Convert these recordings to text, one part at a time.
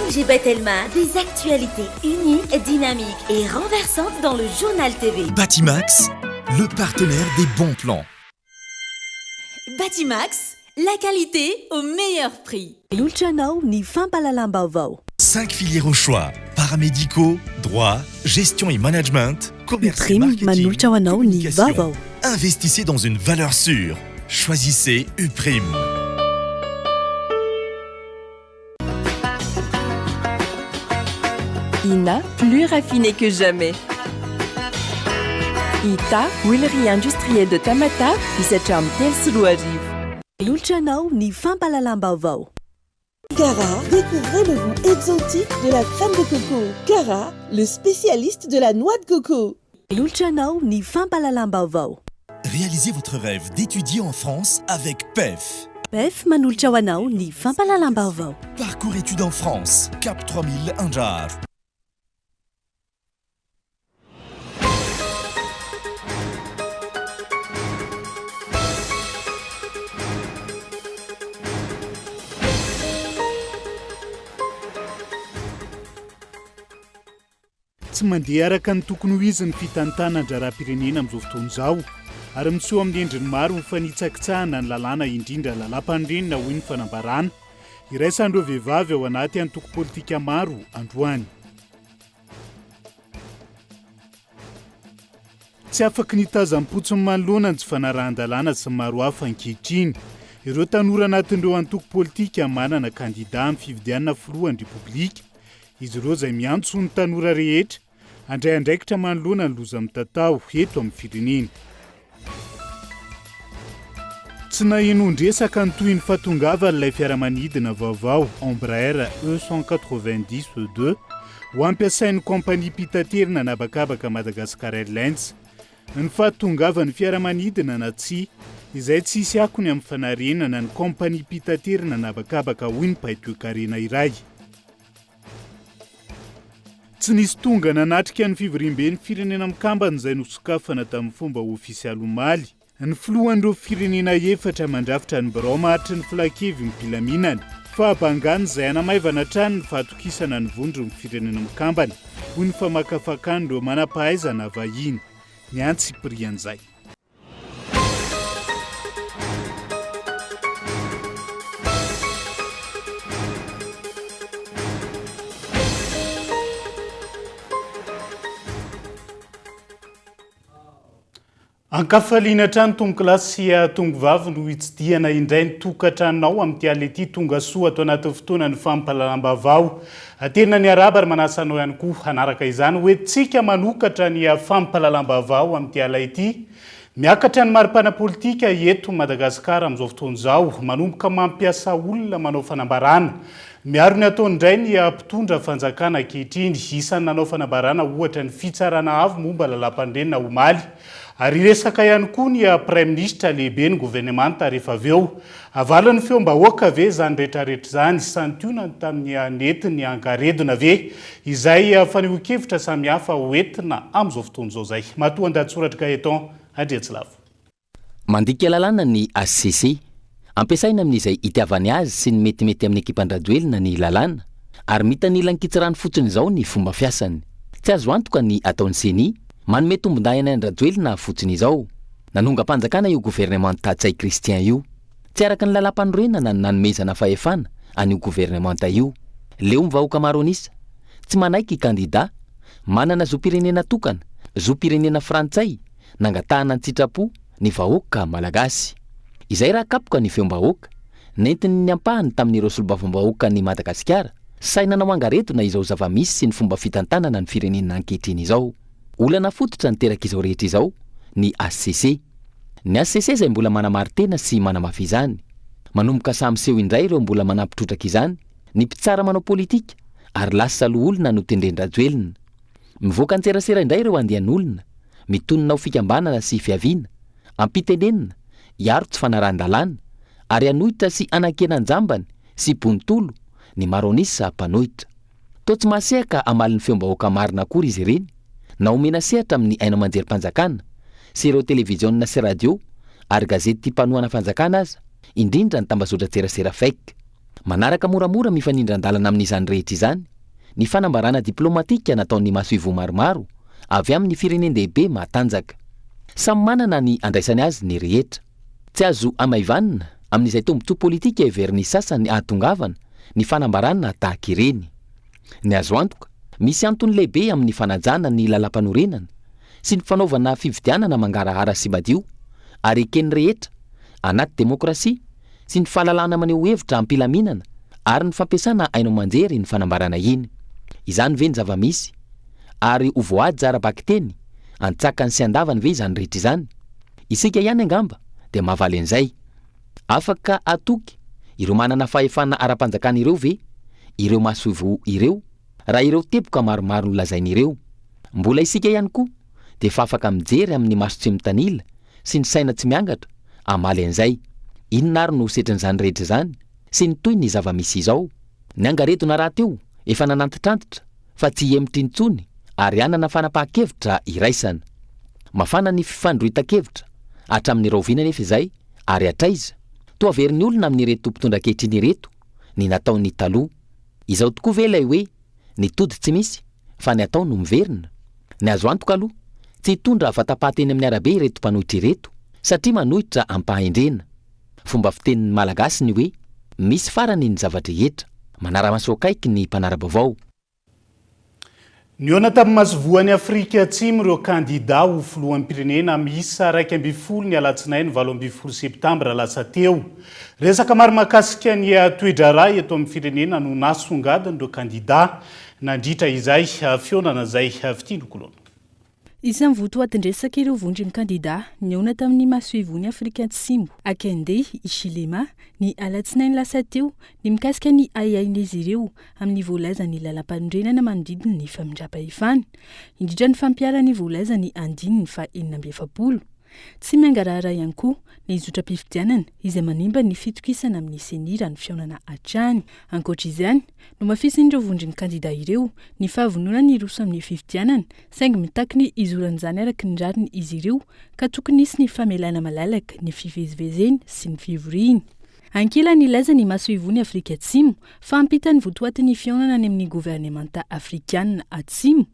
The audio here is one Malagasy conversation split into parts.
ONG Batelma, des actualités uniques, dynamiques et renversantes dans le Journal TV. Batimax, le partenaire des bons plans. Batimax, la qualité au meilleur prix. Manolotra anao ny fampahalalam-baovao. 5 filières au choix, paramédicaux, droit, gestion et management, commerce et Uprime marketing, manolotra ho anao ny communication. vaovao. Investissez dans une valeur sûre. Choisissez Uprime. Ina, plus raffiné que jamais. Ita, huilerie industrielle de Tamatave, hisatra amin'ny 2003. Manolotra anao ny fampahalalam-baovao. Cara, découvrez le goût exotique de la crème de coco. Cara, le spécialiste de la noix de coco. Manolotra anao ny fampahalalam-baovao. Réalisez votre rêve d'étudier en France avec PEF. PEF manolotra ho anao ny fampahalalam-baovao. Parcours études en France, Cap 3000 Anjar. Tsy mandeha araka ny tokony ho izy ny fitantanan-draharaham-pirenena amin'izao fotoana izao ary miseho amin'ny endriny maro ho fanitsakitsahana ny lalàna indrindra lalàmpanorenana hoy ny fanambarana iraisan'ireo vehivavy ao anaty antoko politika maro androany. Tsy afaky ny hitazam-potsiny manoloana ny tsy fanarahan-dalàna sy ny maro hafa ankehitriny ireo tanora anatin'ireo antoko politika manana kandida amin'ny fifidianana filohan'ny Repoblika. Izy ireo izay miantso ny tanora rehetra handray andraikitra manoloana ny loza mitatao eto amin'ny firenena. Tsy nahenoan-dresaka ny tohin'ny fahatongavan'ilay fiaramanidina vaovao Embraer E 190 E2 ho ampiasain'ny kaompaniam-pitaterana an'habakabaka Madagascar Airlines ny fahatongavan'ny fiaramanidina na tsia, izay tsy hisy akony amin'ny fanarenana ny kaompaniam-pitaterana an'habakabaka hoy ny mpahay toekarena iray. Tsy nisy tonga nanatrika ny fivoriamben'ny Firenena Mikambana izay nosokafana tamin'ny fomba ofisialy omaly ny filohan'ireo firenena efatra mandrafitra ny birao maharitry ny filankevim-pilaminana. Fahabangana izay hanamaivana hatrany ny fahatokisana ny vondron'ny Firenena Mikambana, hoy ny famakafakan'ireo manam-pahaizana vahiny. Ny antsipirian'izay. Ankafaliana hatrany tompokolahy sy tompovavy no hitsidihana indray ny tokantranonao amin'ity alina ity. Tonga soa ato anatin'ny fotoanan'ny fampahalalam-baovao. Tena niarahaba ary manasa anao ihany koa hanaraka izany hoe tsika manokatra ny fampahalalam-baovao amin'ity alina ity. Miakatra ny maripana politika eto Madagasikara amin'izao fotoana izao. Manomboka mampiasa olona manao fanambarana. Miaro ny ataony indray ny mpitondra fanjakana ankehitriny. Isan'ny nanao fanambarana ohatra ny Fitsarana Avo momba Lalàmpanorenana omaly. Ary hiresaka ihany koa ny Praiminisitra lehiben'ny governemanta rehefa avy eo. Havalin'ny feom-bahoaka ve izany rehetrarehetra izany? Santionany tamin'ny nentiny angaredona ve izay fanehoan-kevitra samihafa hoentina amin'izao fotoana izao izay? Matoa an-dahatsoratr'i Gaëtan Andriantsilavo. Mandika lalàna ny hcc. Ampiasaina amin'izay itiavany azy sy ny metimety amin'ny ekipan-dRajoelina ny lalàna, ary mitanila ankitsirano fotsiny izao ny fomba fiasany. Tsy azo antoka ny ataon'ny Ceni, manome tombondahiny an-dRajoelina fotsiny izao. Nanongam-panjakana io governemanta Ntsay Christian io. Tsy araka ny lalàmpanorenana ny nanomezana fahefana an'io governemanta io. Leo ny vahoaka maro an'isa. Tsy manaiky kandida. Manana zom-pirenena tokana, zom-pirenena frantsay, nangatahana an-tsitrapo ny vahoaka malagasy. Izay raha kapoka ny feom-bahoaka, nentin'ny ampahany tamin'ireo solombavambahoakan'i Madagasikara, sahy nanao angaredona izao zava-misy sy ny fomba fitantanana ny firenena ankehitriny izao. Olana fototra niteraka izao rehetra izao ny hcc. Ny hcc izay mbola manamari-tena sy manamafy izany. Manomboka sahy miseho indray ireo mbola manampy trotraka izany, ny mpitsara manao politika ary lasa loholona notendren-dRajoelina. Mivoaka an-tserasera indray ireo andian'olona, mitonona ho fikambanana sy fiaviana, ampitenenina, hiaro tsy fanarahan-dalàna, ary hanohitra sy hanakiana an-jambany sy bontolo ny maro an'isa mpanohitra. Toa tsy mahasehaka hamaly ny feom-bahoaka marina akory izy ireny, na omena sehatra amin'ny haino aman-jerim-panjakana sy ireo televiziona sy radio ary gazety mpanohana fanjakana aza, indrindra ny tambazotran-tserasera fake. Manaraka moramora mifanindran-dalana amin'izany rehetra izany ny fanambarana diplaomatika nataon'ny masoivoho maromaro avy amin'ny firenen-dehibe matanjaka. Samy manana ny andraisany azy ny rehetra. Tsy azo hamaivanina amin'izay tombontsoa politika heverin'ny sasany hahatongavana ny fanambarana tahaka ireny. Ny azo antoka, misy antony lehibe amin'ny fanajana ny lalàmpanorenana sy ny fanaovana fifidianana mangarahara sy madio ary eken'ny rehetra anaty demokrasia sy ny fahalalahana maneho hevitra am-pilaminana ary ny fampiasana haino aman-jery iny fanambarana iny. Izany ve ny zava-misy? Ary ho voahaja ara-bakiteny, an-tsakany sy an-davany ve izany rehetra izany? Isika ihany angamba dia mahavaly an'izay. Afaka hatoky ireo manana fahefana ara-panjakana ireo ve ireo masoivoho ireo raha ireo teboka maromaro nolazainy ireo? Mbola isika ihany koa dia efa afaka mijery amin'ny maso tsy mitanila sy ny saina tsy miangatra hamaly an'izay. Inona ary no setrin'izany rehetra izany sy ny toy ny zava-misy izao? Ny angaredona rahateo efa nanantitrantitra fa tsy hihemotra intsony ary hanana fanapahan-kevitra iraisana. Mafana ny fifandrohitan-kevitra, hatramin'ny rahoviana anefa izay ary hatraiza? Toa averin'ny olona amin'ireto mpitondra ankehitriny ireto ny nataony taloha. Izao tokoa ve ilay hoe ny tody tsy misy fa ny atao no miverina? Ny azo antoka aloha, tsy hitondra vatapaty eny amin'ny arabe ireto mpanohitra ireto satria manohitra am-pahendrena. Fomba fitenin'ny Malagasy ny hoe misy farany ny zava-drehetra. Manara-maso akaiky ny mpanara-baovao. Nihaona tamin'ny masoivohon'i Afrika Atsimo ireo kandidà ho filoham-pirenena miisa 11 ny alatsinainy 18 septambra lasa teo. Resaka maro mahakasika ny toe-draharaha eto amin'ny firenena no nasongadin'ireo kandidà nandritra izay fihaonana izay. Fitia Nokoloana. Isan'ny votoatin-dresaka ireo vondron'ny kandidà nihaona tamin'ny masoivohon'i Afrika Atsimo, Hakainde Hichilema, ny alatsinainy lasa teo, ny mikasika ny ahiahin'izy ireo amin'ny voalazan'ny lalàmpanorenana manodidina ny famindram-pahefana, indrindra ny fampiharana ny voalazan'ny andininy faha 46. Tsy miangarahara ihany koa ny zotram-pifidianana izay manimba ny fitokisana amin'ny Ceni raha ny fihaonana hatrany. Ankoatra izany, nomafisin'ireo vondron'ny kandida ireo ny fahavononany hiroso amin'ny fifidianana saingy mitaky ny hizoran'izany araka ny rariny izy ireo ka tokony hisy ny famelana malalaka ny fivezivezeny sy ny fivoriany. Ankilany, nilaza ny masoivohon'i Afrika Atsimo fa hampita ny votoatin'ny fihaonana any amin'ny governemanta afrikanina atsimo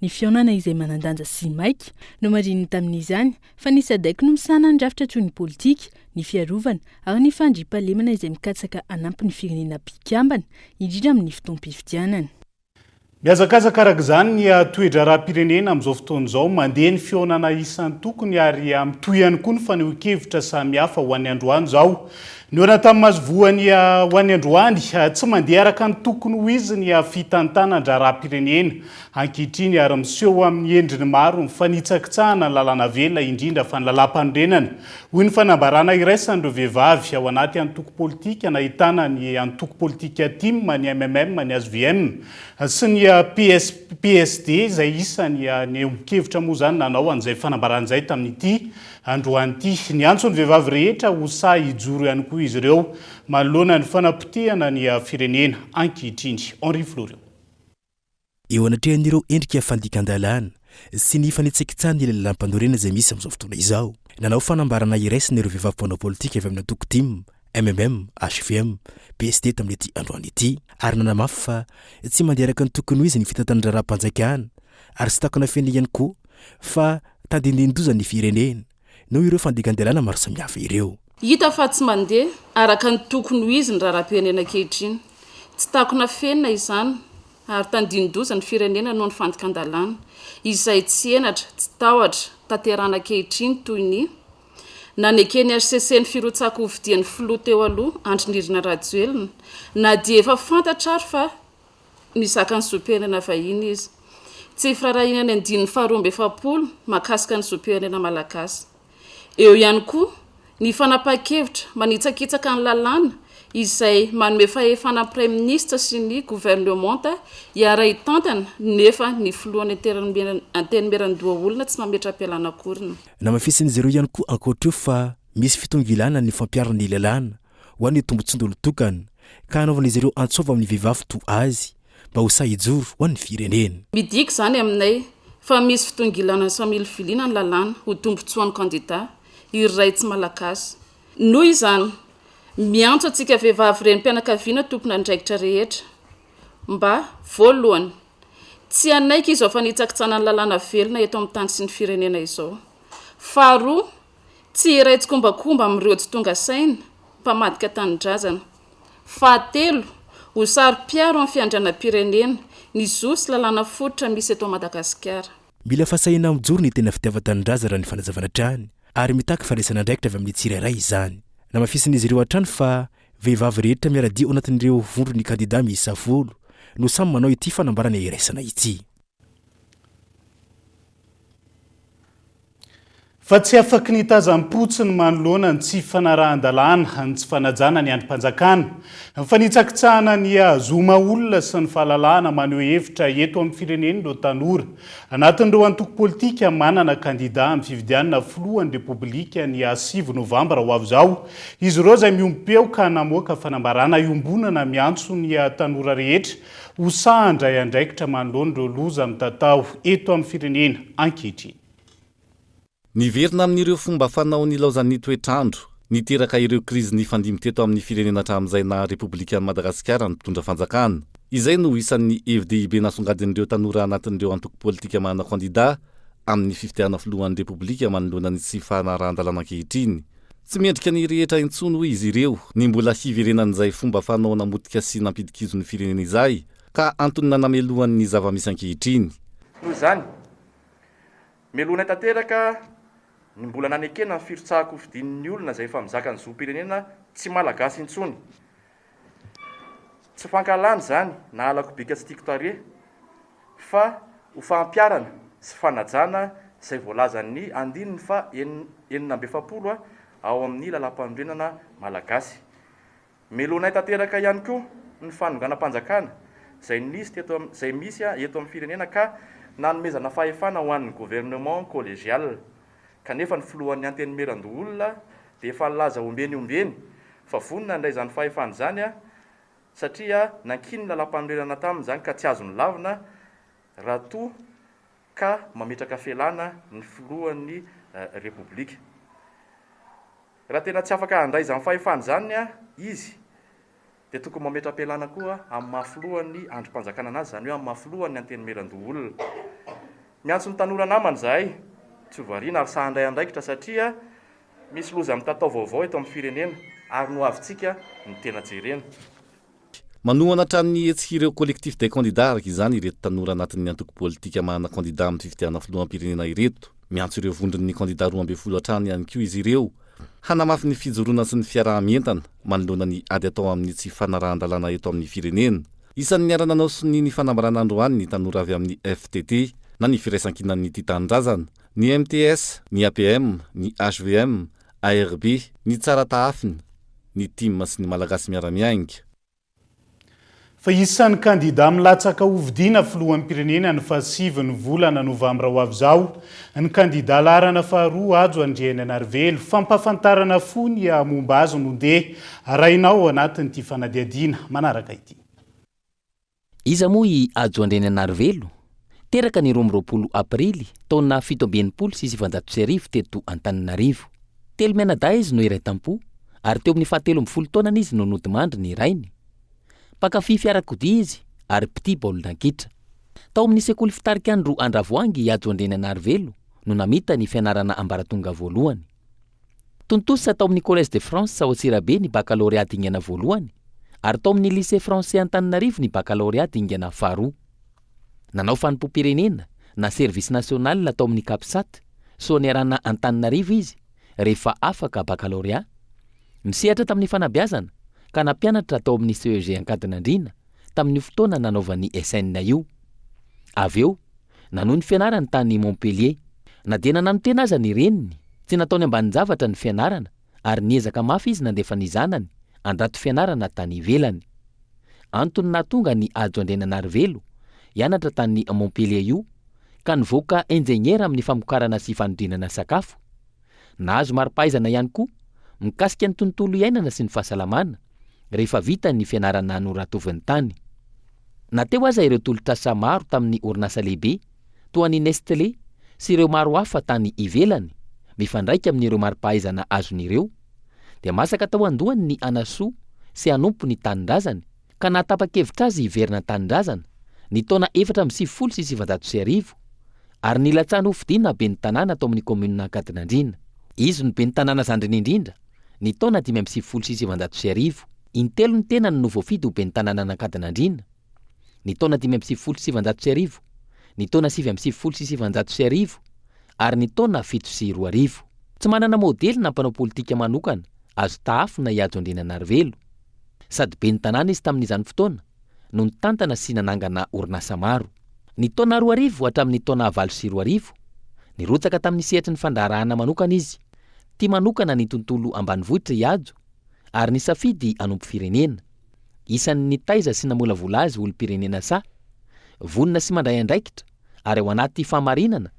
Ny fihaonana izay manan-danja sy maika. Nomarihiny tamin'izany fa ny Sadec no misahana ny rafitra toy ny politika, ny fiarovana ary ny fandriampahalemana izay mikatsaka hanampy ny firenena mpikambana, indrindra amin'ny fotoam-pifidianana. Mihazakazaka araka izany ny toe-draharaham-pirenena amin'izao fotoana izao. Mandeha ny fihaonana isan-tokony ary mitohy ihany koa ny fanehoan-kevitra samihafa ho an'ny androany izao. Nihaona tamin'ny masoivohon'ny ho an'ny androany, tsy mandeha araka ny tokony ho izy ny fitantanan-draharaham-pirenena ankehitriny ary miseho amin'ny endriny maro ny fanitsakitsahana ny lalàna velona indrindra fa ny lalàmpanorenana, hoy ny fanambarana iraisan'ireo vehivavy ao anaty antoko politika nahitana ny antoko politika tim, ny mmm, ny hvm sy ny PS, PSD izay isany niombon-kevitra moa izany nanao an'izay fanambarana izay tamin'ity Androany ity. Niantso ny vehivavy rehetra ho sahy hijoro ihany koa izy ireo manoloana ny fanapotehana ny firenena ankehitriny. Henri Floriot. Eo anatrehan'ireo endrika fandikan-dalàna sy ny fanitsakitsahan'ny lalàmpanorenana izay misy amin'izao fotoana izao, nanao fanambarana iraisana ireo vehivavy mpanao politika avy amin'ny antoko tim, mmm, hvm, PSD tamin'ity androany ity ary nanamafy fa tsy mandeha araka ny tokony ho izy ny fitantanan-draharaham-panjakana ary tsy takona feno ihany koa fa tandindin-doza ny firenena noho ireo fandikan-dalàna maro samihafa ireo. Hita fa tsy mandeha araka ny tokony ho izy ny raharaham-pirenena ankehitriny. Tsy takona afenina izany ary tandindon-doza ny firenena noho ny fandikan-dalàna, izay tsy henatra, tsy tahotra, tanterahana ankehitriny toy ny naneken'ny hcc ny firotsahan-kofidian'ny filoha teo aloha Andry Nirina Rajoelina na dia efa fantatra ary fa mizaka ny zom-pirenena vahiny izy. Tsy firaharahiana ny andininy faha 42 mahakasika ny zom-pirenena malagasy. Eo ihany koa ny fanapahan-kevitra manitsakitsaka ny lalàna izay manome fahefana ny Praiminisitra sy ny governemanta hiara-hitantana nefa ny filohan'ny Antenimierandoholona tsy mametra-pialana akory. Namafisin'izy ireo ihany koa ankoatra io fa misy fitongilana ny fampiharana ny lalàna ho an'ny tombontsoan-olon-tokana, ka hanaovan'izy ireo antso avo amin'ny vehivavy toa azy mba ho sahy hijoro ho an'ny firenena. Midika izany aminay fa misy fitongilana sy familiviliana ny lalàna ho tombontsoan'ny kandida iray tsy Malagasy. Noho izany, Miantso antsika vehivavy renim-pianakaviana tompon'andraikitra rehetra mba, voalohany, tsy hanaiky izao fanitsakitsahana ny lalàna velona eto amin'ny tany sy ny firenena izao. Faharoa, tsy hiray tsikombakomba amin'ireo tsy tonga saina, mpamadika tanindrazana. Fahatelo, ho saro-piaro amin'ny fiandrianam-pirenena, ny zo sy lalàna fototra misy eto Madagasikara. Mila fahasahiana mijoro ny tena fitiavan-tanindrazana raha ny fanazavana hatrany, ary mitaky fandraisana andraikitra avy amin'ny tsirairay izany. Namafisin'izy ireo hatrany fa vehivavy rehetra miara-dia ao anatin'ireo vondron'ny kandidà miisa folo no samy manao ity fanambarana iraisana ity. Fa tsy afaky ny tazam-potsiny manoloana ny tsy fanarahan-dalàna, ny tsy fanajana ny andrim-panjakana, ny fanitsakitsahana ny zo maha olona sy ny fahalalahana maneho hevitra eto amin'ny firenena ireo tanora. Anatin'ireo antoko politika manana kandidà amin'ny fifidianana filohan'ny Repoblika ny 9 novambra ho avy izao izy ireo izay miombom-peo ka namoaka fanambarana iombonana miantso ny tanora rehetra ho sahy handray andraikitra manoloana ireo loza mitatao eto amin'ny firenena ankehitriny. Niverina amin'ireo fomba fanao nilaozan'ny toetr'andro, niteraka ireo krizy nifandimby teto amin'ny firenena hatramin'izay naha Repoblikan'i Madagasikara ny mpitondra fanjakana. Izay no isan'ny hevi-dehibe nasongadin'ireo tanora anatin'ireo antoko politika manana kandida amin'ny fifidianana filohan'ny Repoblika manoloana ny tsy fanarahan-dalàna ankehitriny. Tsy mendrika ny rehetra intsony, hoy izy ireo, ny mbola hiverenan'izay fomba fanao namotika sy nampidi-kizo ny firenena izay, ka antony nanamelohany ny zava-misy ankehitriny. Noho izany, melohinay tanteraka ny mbola nanekena ny firotsahan-kofidian'ny olona izay efa mizaka ny zom-pirenena tsy malagasy intsony. Tsy fankahalana izany na halako bika tsy tiako tarehy fa ho fampiharana sy fanajana izay voalazan'ny andininy faha 46 ao amin'ny lalàmpanorenana malagasy. Melohinay tanteraka ihany koa ny fanonganam-panjakana izay nisy teto izay misy eto amin'ny firenena ka nanomezana fahefana ho an'ny gouvernement collégial kanefa ny filohan'ny Antenimierandoholona dia efa nilaza ombieny ombieny fa vonona handray izany fahefana izany satria nankinin'ny lalàmpanorenana taminy izany ka tsy azony lavina raha toa ka mametraka fialana ny filohan'ny Repoblika. Raha tena tsy afaka handray izany fahefana izany izy dia tokony mametra-pialana koa amin'ny maha filohan'ny andrim-panjakana anazy, izany hoe amin'ny maha filohan'ny Antenimierandoholona. Miantso ny tanora namana izahay, tsy ho variana ary sahy handray andraikitra satria misy loza mitatao vaovao eto amin'ny firenena ary ny hoavintsika no tena jerena. Manohana hatrany ny hetsik'ireo Collectif des candidats araka izany ireto tanora anatin'ny antoko politika manana kandida amin'ny fifidianana filoham-pirenena ireto. Miantso ireo vondron'ny kandida 12 hatrany ihany koa izy ireo hanamafy ny fijoroana sy ny fiaraha-mientana manoloana ny ady atao amin'ny tsy fanarahan-dalàna eto amin'ny firenena. Isan'ny niara-nanao sonia ny fanambarana androany ny tanora avy amin'ny FTT na ny Firaisankinan'ny Tia Tanindrazana, ny MTS, ny APM, ny hvm, ARB, ny Tsara Tahafina, ny tim sy ny Malagasy Miara-Miainga. Fa isan'ny kandida milatsaka hofidiana filoham-pirenena ny fahasivy ny volana novambra ho avy izao, ny kandida laharana faharoa Hajo Andriainanarivelo. Fampahafantarana fohy ny momba azy no ndeha arahinao ao anatin'ity fanadihadiana manaraka ity. Iza moa i Hajo Andriainanarivelo? Teraka ny 22 aprily taona 1967 teto Antananarivo. Telo mianadahy izy no iray tampo ary teo amin'ny fahatelo ambin'ny folo taonany izy no nodimandry ny rainy. Mpankafy fiarakodia izy ary mpitia baolina kitra. Tao amin'ny sekoly fitarikandro Andravoahangy i Hajo Andriainanarivelo no namita ny fianarana ambaratonga voalohany. Tontosa tao amin'ny Collège de France ao Antsirabe ny bakalorea dingana voalohany ary tao amin'ny Lycée Français Antananarivo ny bakalorea dingana faharoa. Nanao fanompoam-pirenena na service national tao amin'ny Capsat, Soanierana Antananarivo izy rehefa afaka bakalorea. Nisehatra tamin'ny fanabeazana ka nampianatra tao amin'ny CEG Ankadinandriana tamin'io fotoana nanaovany SN io. Avy eo, nanohy ny fianarany tany Montpellier. Na dia nananotena aza ny reniny, tsy nataony ambanin-javatra ny fianarana ary niezaka mafy izy nandefa ny zanany handrato fianarana tany ivelany. Antony nahatonga an'i Hajo Andriananarivelo hianatra tany Montpellier io ka nivoaka injeniera amin'ny famokarana sy fanodinana sakafo. Nahazo mari-pahaizana ihany koa mikasika ny tontolo iainana sy ny fahasalamana rehefa vita ny fianarana noratoviny tany. Na teo aza ireo tolotr'asa maro tamin'ny orinasa lehibe toa an'i Nestlé sy ireo maro hafa tany ivelany mifandraika amin'ireo mari-pahaizana azony ireo, dia masaka tao an-dohany ny hanasoa sy hanompo ny tanindrazany, ka nahatapa-kevitra azy hiverina an-tanindrazana, ny taona 1994, ary nilatsahany hofidiana ben'ny tanàna tao amin'ny kaominina Ankadinandriana. Izy no ben'ny tanàna zandriny indrindra, ny taona 1995. Intelo ny tenany no voafidy ho ben'ny tanànan'Ankadinandriana, ny taona 1995, ny taona 1999 ary ny taona 2007. Tsy manana modely na mpanao politika manokana azo tahafina i Hajo Andriananarivelo. Sady ben'ny tanàna izy tamin'izany fotoana no nitantana sy nanangana orinasa maro. Ny taona 2000 hatramin'ny taona 2008, nirotsaka tamin'ny sehatry ny fandraharahana manokana izy. Tia manokana ny tontolo ambanivohitra i Hajo ary nisafidy hanompo firenena. Isan'ny nitaiza sy namolavola azy ho olom-pirenena sahy, vonona sy mandray andraikitra ary ao anaty fahamarinana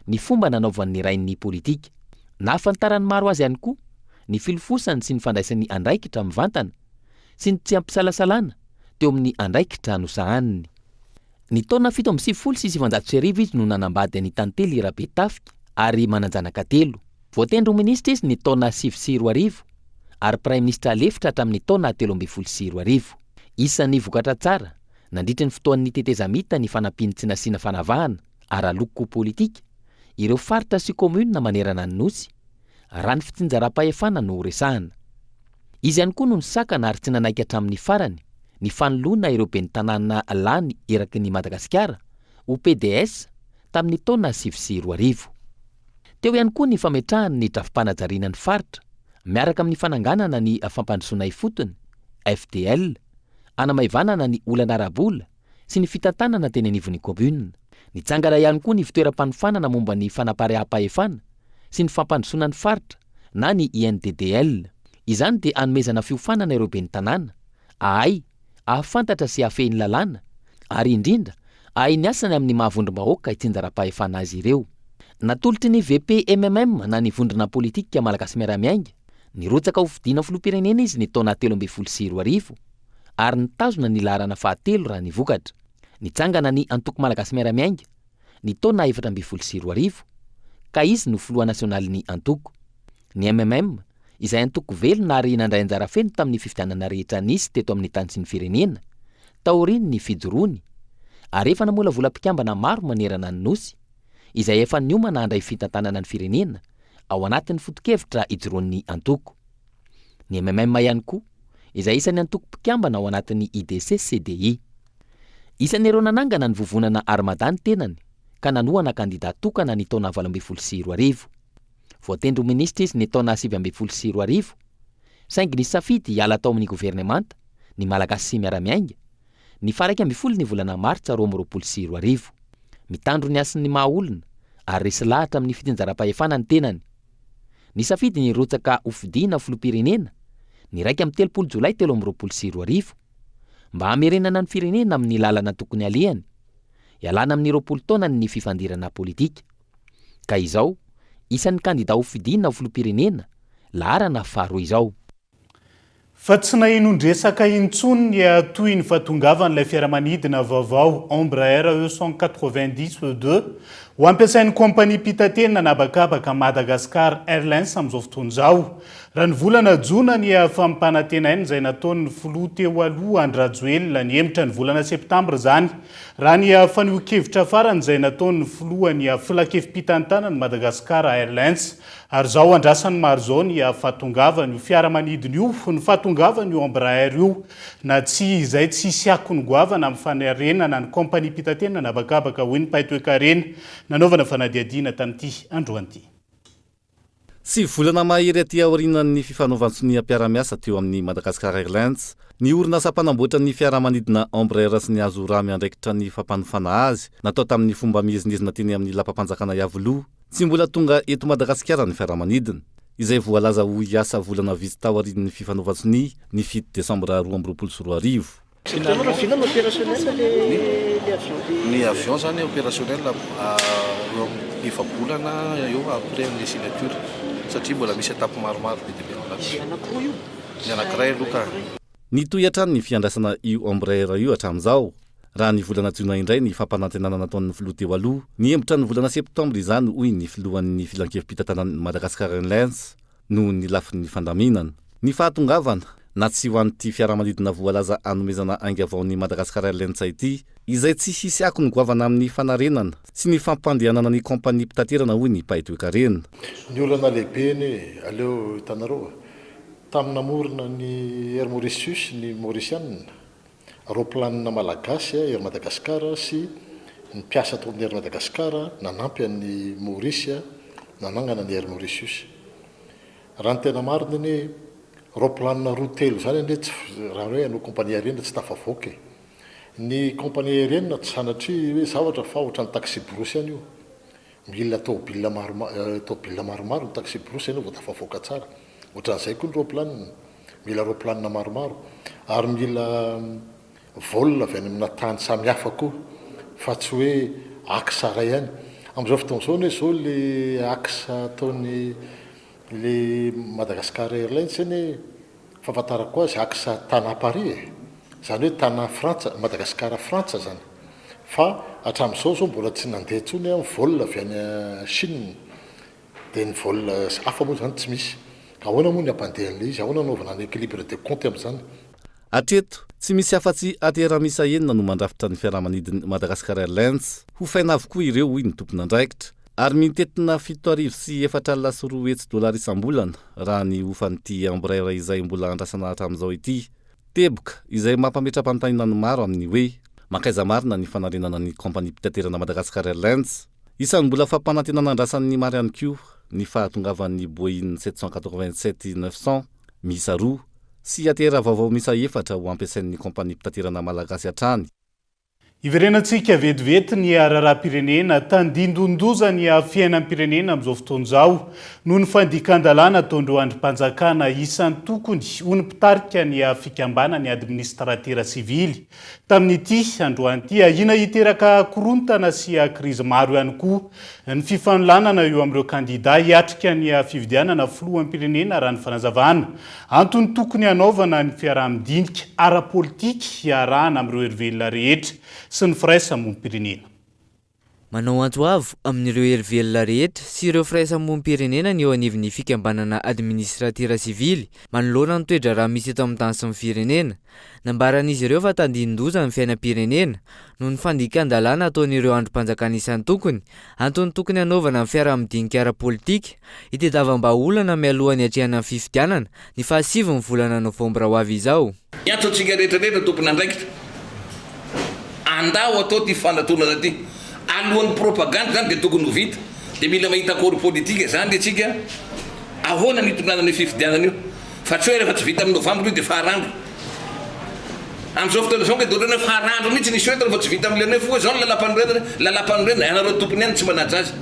ny fomba nanaovan'ny rainy ny politika. Nahafantaran'ny maro azy ihany koa ny filofosany sy ny fandraisany andraikitra mivantana sy ny tsy ampisalasalana teo amin'ny andraikitra nosahaniny. Ny taona 1997 izy no nanambady an'i Tantely Rabetafika ary manan-janaka telo. Voatendry ho minisitra izy ny taona 2009 ary praiminisitra lefitra hatramin'ny taona 2013. Isan'ny vokatra tsara nandritry ny fotoan'ny tetezamita ny fanampian'ny tsy nasiana fanavahana ara-loko politika ireo faritra sy kaominina manerana ny Nosy, raha ny fitsinjaram-pahefana no resahana. Izy ihany koa no nisakana ary tsy nanaiky hatramin'ny farany ny fanoloana ireo ben'ny tanàna lany eraky ny Madagasikara ho pds tamin'ny taona 2009. Teo ihany koa ny fametrahany ny drafi-panajariana ny faritra miaraka amin'ny fananganana ny fampandrosoana ifotony, FDL, hanamaivanana ny olana ara-bola sy ny fitantanana teny anivon'ny commune. Nitsangana ihany koa ny fitoeram-panofanana momba ny fanapariaham-pahefana sy ny fampandrosoana ny faritra na ny INDDL. Izany dia hanomezana fiofanana ireo ben'ny tanàna, ahay hahafantatra sy hahafehy ny lalàna ary indrindra ahay ny asany amin'ny maha vondrom-bahoaka itsinjaram-pahefana azy ireo. Natolotry ny VPMMM na ny Vondrona Politika Malagasy Miara-Miainga, nirotsaka ho fidiana filoham-pirenena izy ny taona 2013 ary nitazona ny laharana fahatelo raha ny vokatra. Nitsangana ny Antoko Malagasy Miara-Miainga ny taona 2014 ka izy no filoha nasionalin'ny antoko. Ny MMM, izay antoko velona ary nandray anjara feno tamin'ny fifidianana rehetra nisy teto amin'ny tany sy ny firenena, taorian'ny fijoroany, ary efa namolavola mpikambana maro manerana ny Nosy, izay efa niomana handray fitantanana ny firenena ao anatin'ny foto-kevitra ijoroan'ny antoko. Ny MMM ihany koa, izay isan'ny antoko mpikambana ao anatin'ny IDC-CDI. Isan'ireo nanangana ny vovonana Armada ny tenany, ka nanohana kandida tokana ny taona 2018. Voatendry ho minisitra izy ny taona 2019, saingy nisafidy hiala tao amin'ny governemanta, ny Malagasy Miara-Miainga, ny faha 11 ny volana martsa 2022. Mitandro ny hasin'ny maha olona ary resy lahatra amin'ny fitsinjaram-pahefana ny tenany. Nisafidy ny hirotsaka hofidiana filoham-pirenena ny 31 jolay 2023 mba hamerenana ny firenena amin'ny lalana tokony halehany, hialana amin'ny 20 taonan'ny fifandirana politika. Ka izao, isan'ny kandida hofidiana ho filoham-pirenena, laharana faharoa izao. Fa tsy nahenoan-dresaka intsony ny tohin'ny fahatongavan'ilay fiaramanidina vaovao Embraer E 190 E deux ho ampiasain'ny kaompaniam-pitaterana an'habakabaka Madagascar Airlines amin'izao fotoana izao. Raha ny volana jona ny fampanantenaina izay nataon'ny filoha teo aloha Andry Rajoelina, nihemotra ny volana septambra izany, raha ny fanehoan-kevitra farany izay nataon'ny filohan'ny filankevi-pitantanan'ny Madagascar Airlines. Ary izao andrasan'ny maro izao ny fahatongavan'io fiaramanidina io, ny fahatongavan'io Embraer io, na tsy izay tsy hisy akony goavana amin'ny fanarenana ny kaompaniam-pitaterana an'habakabaka, hoy ny mpahay toekarena nanaovana fanadihadiana tamin'ity androany ity. Sivy volana mahery aty aorianan'ny fifanaovan-tsonia mpiara-miasa teo amin'ny Madagascar Airlines, ny orinasa mpanamboatra ny fiaramanidina Embraer sy ny Azura miandraikitra ny fampanofana azy, natao tamin'ny fomba miezinezina teny amin'ny lapam-panjakana Iavoloha, Tsy mbola tonga eto Madagasikara ny fiaramanidina, izay voalaza ho hiasa volana vitsy taorian'ny fifanaovan-tsonia ny fito desambra 2022. Ny avion zany opérationnel eo amin'ny efa-bolana eo après ny signature satria mbola misy étape maromaro be dia be ao anatiny. Ny anankiray aloha ka. Nitohy hatrany ny fiandrasana io Embraer io hatramin'izao. Raha ny volana jona indray ny fampanantenana nataon'ny filoha teo aloha, nihemotra ny volana septambra izany hoy ny filohan'ny filankevi-pitantanan'ny Madagascar Airlines noho ny lafiny fandaminana. Ny fahatongavana, na tsy ho an'ity fiaramanidina voalaza hanomezana ainga vao ny Madagascar Airlines ity, izay tsy hisy akony goavana amin'ny fanarenana sy ny fampandehanana ny kaompaniam-pitaterana hoy ny mpahay toekarena. Ny olana lehibe anie, aleo hitanareo, tamin'ny namorona ny Air Mauritius ny Maurisiana, Raoplanina malagasy Air Madagascar sy ny mpiasa tao amin'ny Air Madagascar nanampy an'i Maurice nanangana ny Air Mauritius. Raha ny tena marina anie, raoplanina roa telo izany anie tsy, raha hoe hanao compagnie aérienne tsy tafavoaka e. Ny compagnie aérienne tsy sanatria hoe zavatra fa ohatran'ny taxi-brousse ihany io. Mila tôbila maromaro, tôbila maromaro ny taxi-brousse ianao vao tafavoaka tsara. Ohatran'izay koa ny roaplanina. Mila roaplanina maromaro. Ary mila vol avy any amina tany samy hafa koa. Fa tsy hoe axe iray ihany. Amin'izao fotoana izao anie izao le axe ataon'ny le Madagascar Airlines anie, fahafantarako azy axe Tana Paris e! Izany hoe Tana Frantsa, Madagascar Frantsa izany. Fa hatramin'izao izao mbola tsy nandeha intsony ny vol avy any Chine. Dia ny vol hafa moa izany tsy misy. Ka ahoana moa ny hampandeha an'ilay izy? Ahoana hanaovana ny équilibre de compte amin'izany? Hatreto, tsy misy afa-tsy ATR miisa enina no mandrafitra ny fiaramanidin'ny Madagascar Airlines. Hofaina avokoa ireo, hoy ny tompon'andraikitra. Ary mitentina 270 200 dolara isam-bolana raha ny hofan'ity Embraer izay mbola andrasana hatramin'izao ity. Teboka izay mampametra-panontaniana ny maro amin'ny hoe, mankaiza marina ny fanarenana ny kaompaniam-pitaterana Madagascar Airlines? Isan'ny mbola fampanantenana andrasan'ny maro ihany koa ny fahatongavan'ny Boeing 787 900 miisa roa sy ATR vaovao miisa efatra ho ampiasain'ny kaompaniam-pitaterana malagasy hatrany. Hiverenantsika vetivety ny raharaham-pirenena, tandindon-doza ny fiainam-pirenena amin'izao fotoana izao noho ny fandikan-dalàna ataon'ireo andrim-panjakana isan-tokony, hoy ny mpitarika ny fikambanan'ny administratera sivily tamin'ity androany ity. Ahiana hiteraka korontana sy krizy maro ihany koa ny fifanolanana eo amin'ireo kandidà hiatrika ny fifidianana filoham-pirenena raha ny fanazavana. Antony tokony hanaovana ny fiaraha-midinika ara-politika hiarahana amin'ireo herivelona rehetra sy ny firaisamonim-pirenena. Manao antso avo amin'ireo herivelona rehetra sy ireo firaisamonim-pirenena ny eo anivon'ny fikambanana administratera sivily manoloana ny toe-draharaha misy eto amin'ny tany sy ny firenena. Nambaran'izy ireo fa tandindon-doza ny fiainam-pirenena noho ny fandikan-dalàna ataon'ireo andrim-panjakana isan-tokony, antony tokony hanaovana ny fiaraha-midinika ara-politika, hitadiavam-bahaolana mialoha ny hiatrehana ny fifidianana, ny fahasivin'ny volana novambra ho avy izao. Miantso antsika rehetra rehetra tompon'andraikitra, andao atao ity fanatonana ity. Alohan'ny propagandy izany dia tokony ho vita. Dia mila mahita accord politique izany isika, ahoana ny hitondrana an'io fifidianana io. Fa tsy hoe rehefa tsy vita amin'ny novambra io dia faharandro. Amin'izao fotoana izao ange dia ohatran'ny hoe faharandro mihitsy ny issue eto rehefa tsy vita amin'ilay hoe foha izao ny lalampanorenana, lalampanorenana, ianareo tompony ihany no tsy manaja azy.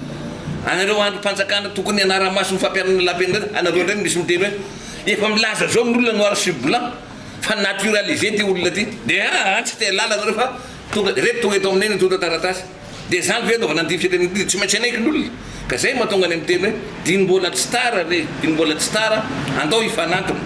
Anareo andrim-panjakana tokony hanara-maso ny fampiharana ny lalam-pirenena, anareo indray no misy miteny hoe efa milaza izao ny olona noir sur blanc fa naturalisé ity olona ity. Dia aa tsy te hahalala anareo fa tonga, ireto tonga eto aminay nitondra taratasy. Dia izany ve anaovana an'ity firenena ity dia tsy maintsy hanaiky ny olona? Ka izay no mahatonga anay miteny hoe diny mbola tsy tara re, diny mbola tsy tara, andao hifanantona.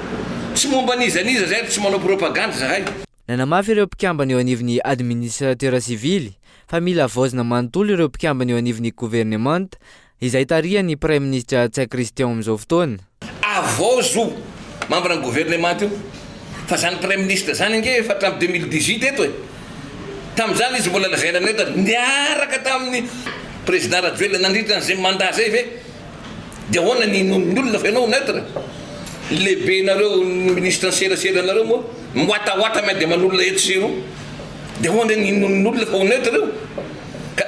Tsy momba an'iza n'iza izahay ary tsy manao propagandy izahay. Nanamafy ireo mpikambana eo anivon'ny administrateur sivily fa mila havaozina manontolo ireo mpikambana eo anivon'ny governemanta izay tarihan'ny praiminisitra Ntsay Christian amin'izao fotoana. Havaozy io membre ny gouvernement io fa zany praiminisitra zany ange efa hatramin'ny 2018 eto e! Tamin'izany izy mbola lazaina ny eto niaraka tamin'ny président Rajoelina nandritra an'izay mandat zay ve dia ahoana ny inoan'ny olona fa ianao neutre? Ny lehibenareo ny ministre ny serasera nareo moa miwatawata miady aman'olona etsy sy eroa dia ahoana ny inoan'ny olona fa ho neutre io? Ka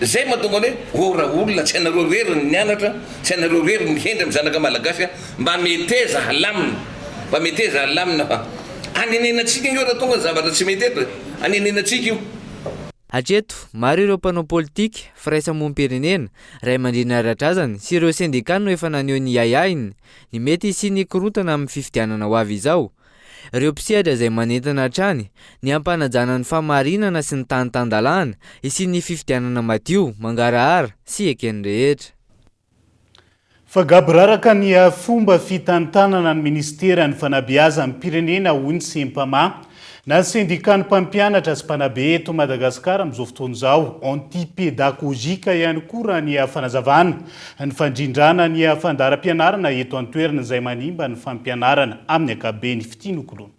Zay mahatonga ny hoe, ô raolona, tsy anareo irery ny nianatra, tsy anareo irery ny hendry amin'ny zanaka malagasy a, mba meteza halamina, mba meteza halamina fa anenenantsika io raha tonga ny zavatra tsy mety eto e, anenenantsika io. Hatreto, maro ireo mpanao politika, firaisamonim-pirenena, ray aman-dreny ara-drazana sy ireo sendikà no efa naneho ny ahiahiny ny mety hisian'ny korontana amin'ny fifidianana ho avy izao. Ireo mpisehatra izay manentana hatrany ny hampanajana ny fahamarinana sy ny tany tan-dalàna, hisian'ny fifidianana madio, mangarahara sy eken'ny rehetra. Fa gaboraraka ny fomba fitantanana ny minisiteran'ny fanabeazam-pirenena, hoy ny Sempama. Na sendikan'ny mpampianatra sy mpanabe eto Madagasikara amin'izao fotoana izao, anti-pédagogique ihany koa raha ny fanazavana, ny fandrindrana ny fandaharam-pianarana eto an-toerana izay manimba ny fampianarana amin'ny ankapobeny. Fitia Nokoloana.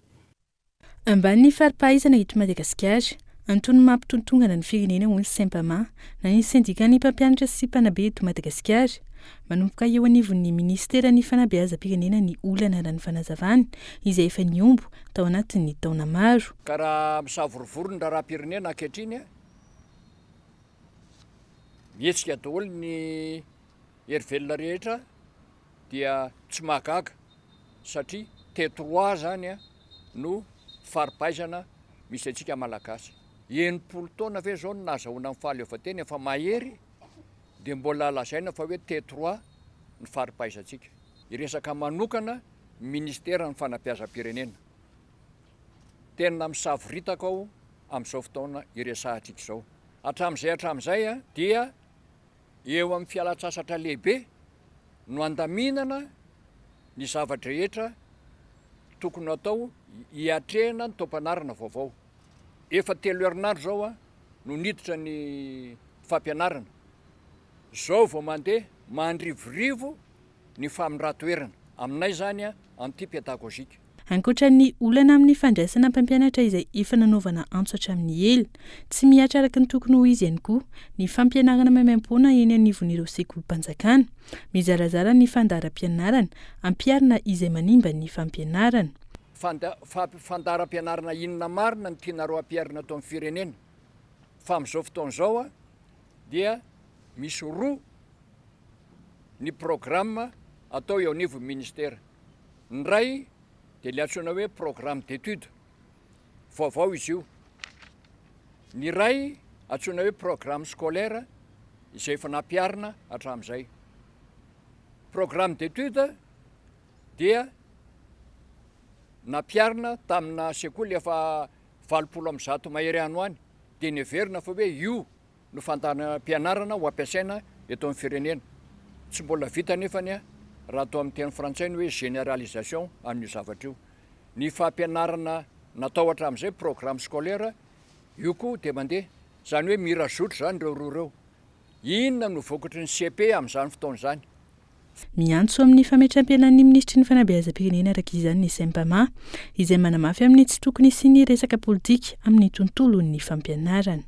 Ambany ny fari-pahaizana eto Madagasikara. Antony mampitontongana ny firenena hoy ny Sempama, na ny sendikan'ny mpampianatra sy mpanabe eto Madagasikara. Manomboka eo anivon'ny minisiteran'ny fanabeazam-pirenena ny olana raha ny fanazavana, izay efa nihombo tao anatin'ny taona maro. Ka raha misavorovoro ny raharaham-pirenena ankehitriny, mihetsika daholo ny hery velona rehetra dia tsy mahagaga satria T3 zany no fari-pahaizana misy antsika Malagasy. 60 taona ve zao no nahazahoana ny fahaleovantena efa mahery dia mbola lazaina fa hoe T3 ny fari-pahaizantsika. Hiresaka manokana ny ministeran'ny fanabeazam-pirenena. Tena misavoritaka aho amin'izao fotoana iresahantsika izao. Hatramin'izay hatramin'izay dia eo amin'ny fialan-tsasatra lehibe no andaminana ny zava-drehetra tokony hatao hiatrehana ny taom-pianarana vaovao. Efa telo herinandro izao no niditra ny fampianarana. Izao vao mandeha mandrivorivo ny famindran-toerana. Aminay izany anti-pédagogique. Ankoatra ny olana amin'ny fandraisana mpampianatra izay efa nanaovana antso hatramin'ny ela, tsy mihatra araka ny tokony ho izy ihany koa ny fampianarana maimaimpoana eny anivon'ireo sekolim-panjakana. Mizarazara ny fandaharam-pianarana ampiharina izay manimba ny fampianarana. Fandaharam-pianarana inona marina no tianareo hampiharina eto amin'ny firenena? Fa amin'izao fotoana izao dia misy roa ny programme atao eo anivon'ny ministera. Ny iray dia ilay antsoina hoe programme d'étude, vaovao izy io. Ny iray antsoina hoe programme scolaire izay efa nampiharina hatramin'izay. Programme d'étude dia nampiharina tamina sekoly efa 180 mahery any ho any dia neverina fa hoe io no fandaharam-pianarana ho ampiasaina eto amin'ny firenena. Tsy mbola vita anefa ny raha atao amin'ny teny frantsay ny hoe généralisation an'io zavatra io. Ny fampianarana natao hatramin'izay, programme scolaire, io koa dia mandeha. Izany hoe mira zotra izany ireo roa ireo. Inona no vokatry ny cepe amin'izany fotoana izany? Miantso amin'ny fametram-pialan'ny minisitry ny fanabeazam-pirenena araka izany ny Sempama, izay manamafy amin'ny tsy tokony hisian'ny resaka politika amin'ny tontolon'ny fampianarana.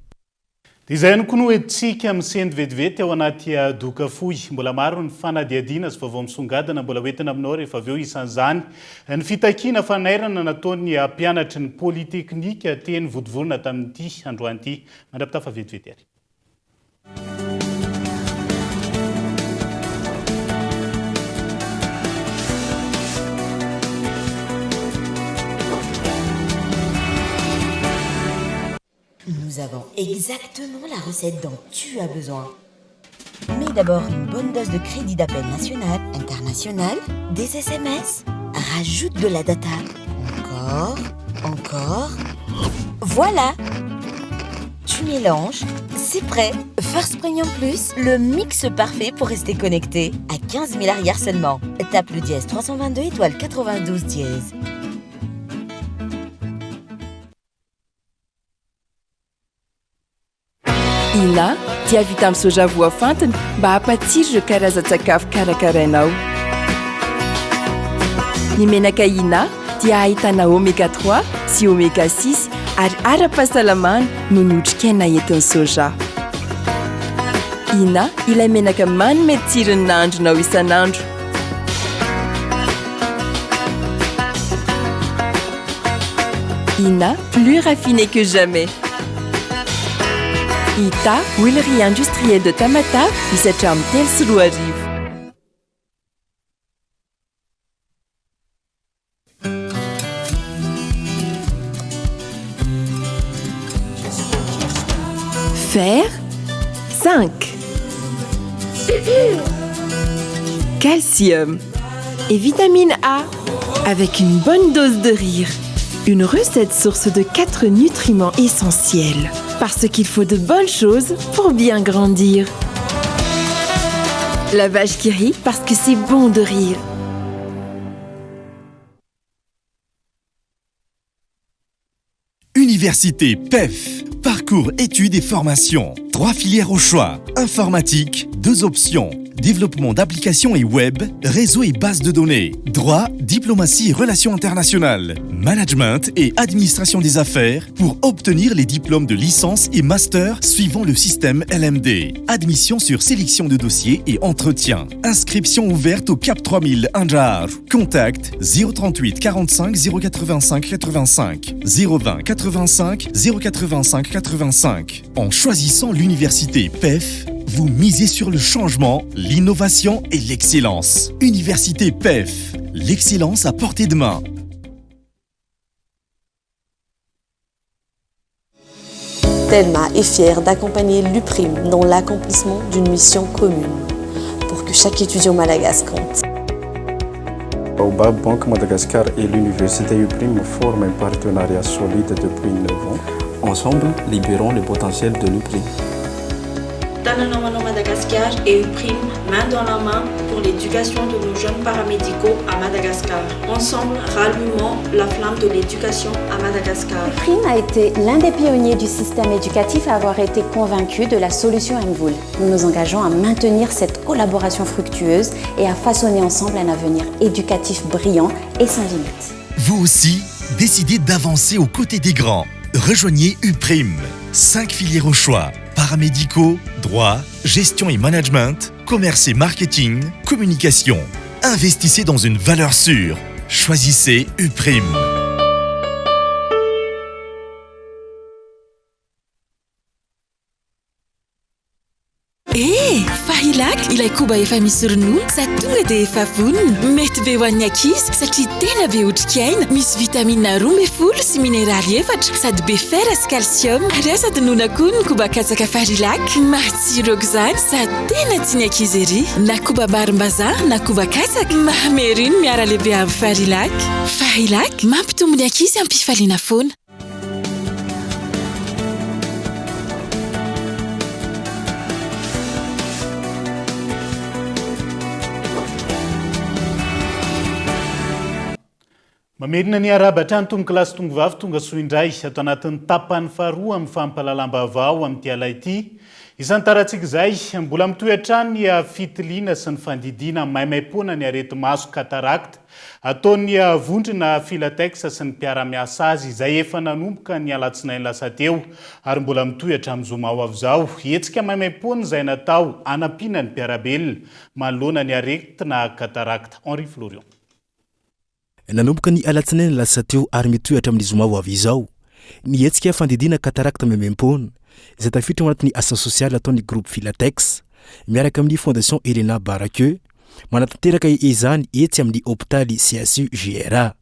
Dia izay ihany koa no entintsika misento vetivety ao anaty doka fohy. Mbola maro ny fanadihadiana sy vaovao misongadina mbola hoentina aminao rehefa avy eo, isan'izany ny fitakiana fanairana nataon'ny mpianatry ny Polyteknika teny Vontovorona tamin'ity androany ity. Mandra-pitafa vetivety ary. Nous avons exactement la recette dont tu as besoin. Mais d'abord une bonne dose de crédit d'appel national, international, des SMS. Rajoute de la data. Encore, encore. Voilà Tu mélanges, c'est prêt. First Premium Plus, le mix parfait pour rester connecté. À 15 000 arrière seulement. Tape le dièse 322 étoile 92 dièse. Ina dia vita amin'ny soja voafantina mba hampatsiro ireo karazan-tsakafo karakarainao. Ny menaka Ina dia ahitana oméga 3 sy oméga 6 ary ara-pahasalamana noho ny otrikaina entin'ny soja. Ina ilay menaka manome tsiro ny nahandronao isan'andro. Ina, plus raffiné que jamais. Ita, huilerie industrielle de Tamatave, misy hatramin'ny 2003. Fer, zinc, calcium et vitamine A avec une bonne dose de rire. Une recette source de quatre nutriments essentiels. Parce qu'il faut de bonnes choses pour bien grandir. La vache qui rit parce que c'est bon de rire. Université PEF. Parcours études et formations. Trois filières au choix. Informatique, deux options. Développement d'applications et web, réseau et base de données. Droit, diplomatie et relations internationales. Management et administration des affaires pour obtenir les diplômes de licence et master suivant le système LMD. Admission sur sélection de dossiers et entretien. Inscription ouverte au CAP 3000 Andraharo. Contact 038 45 085 85 020 85 085 85. En choisissant l'université PEF, vous misez sur le changement, l'innovation et l'excellence. Université PEF, l'excellence à portée de main. Telma est fière d'accompagner l'UPRIM dans l'accomplissement d'une mission commune pour que chaque étudiant malagasy compte. Baobab Banque Madagascar et l'Université UPRIM forment un partenariat solide depuis 9 ans. Ensemble, libérons le potentiel de l'UPRIM. Tanana ho anao Madagascar et UPRIM, main dans la main pour l'éducation de nos jeunes paramédicaux à Madagascar. Ensemble, rallumons la flamme de l'éducation à Madagascar. UPRIM a été l'un des pionniers du système éducatif à avoir été convaincu de la solution MVola. Nous nous engageons à maintenir cette collaboration fructueuse et à façonner ensemble un avenir éducatif brillant et sans limite. Vous aussi, décidez d'avancer aux côtés des grands. Rejoignez UPRIM. 5 filières au choix. Paramédicaux, droit, gestion et management, commerce et marketing, communication. Investissez dans une valeur sûre. Choisissez UPRIM. Eh! Fahilac, ilay koba efa misy ronono sady tonga dia efa vonona. Mety be ho an'ny ankizy satria tena be otrikaina, misy vitamina 12 sy mineraly efatra sady be fer sy calcium. Ary aza adinoina koa ny koba katsaka Farilac. Matsiro aok'izany sady tena tian'ny ankizy ery. Na koba varim-bazaha na koba katsaka, mamy ery ny miara-lehibe amin'ny Farilac. Farilac, mampitombo ny ankizy am-pifaliana foana. Mamerina ny arahaba hatrany tompokolahy sy tompovavy tonga soa indray ato anatin'ny tapany faharoa amin'ny fampahalalam-baovao amin'ity alina ity. Isantarantsika izay, mbola mitohy hatrany ny fitiliana sy ny fandidiana maimaimpoana ny areti-maso cataracte Ataon'ny vondrona Filatex sy ny mpiara-miasa azy izay efa nanomboka ny alatsinainy lasa teo ary mbola mitohy hatramin'ny zoma ho avy izao. Hetsika maimaimpoana izay natao hanampiana ny mpiara-belona manoloana ny aretina cataracte. Henri Florian. Nanomboka ny alatsinainy lasa teo ary mitohy hatramin'ny zoma ho avy izao ny hetsika fandidiana cataracte maimaimpoana izay tafiditra ao anatin'ny asa sosialy ataon'ny groupe Filatex miaraka amin'ny Fondation Helena Baraqueux Manatanteraka izany etsy amin'ny hopitaly CHU JRA.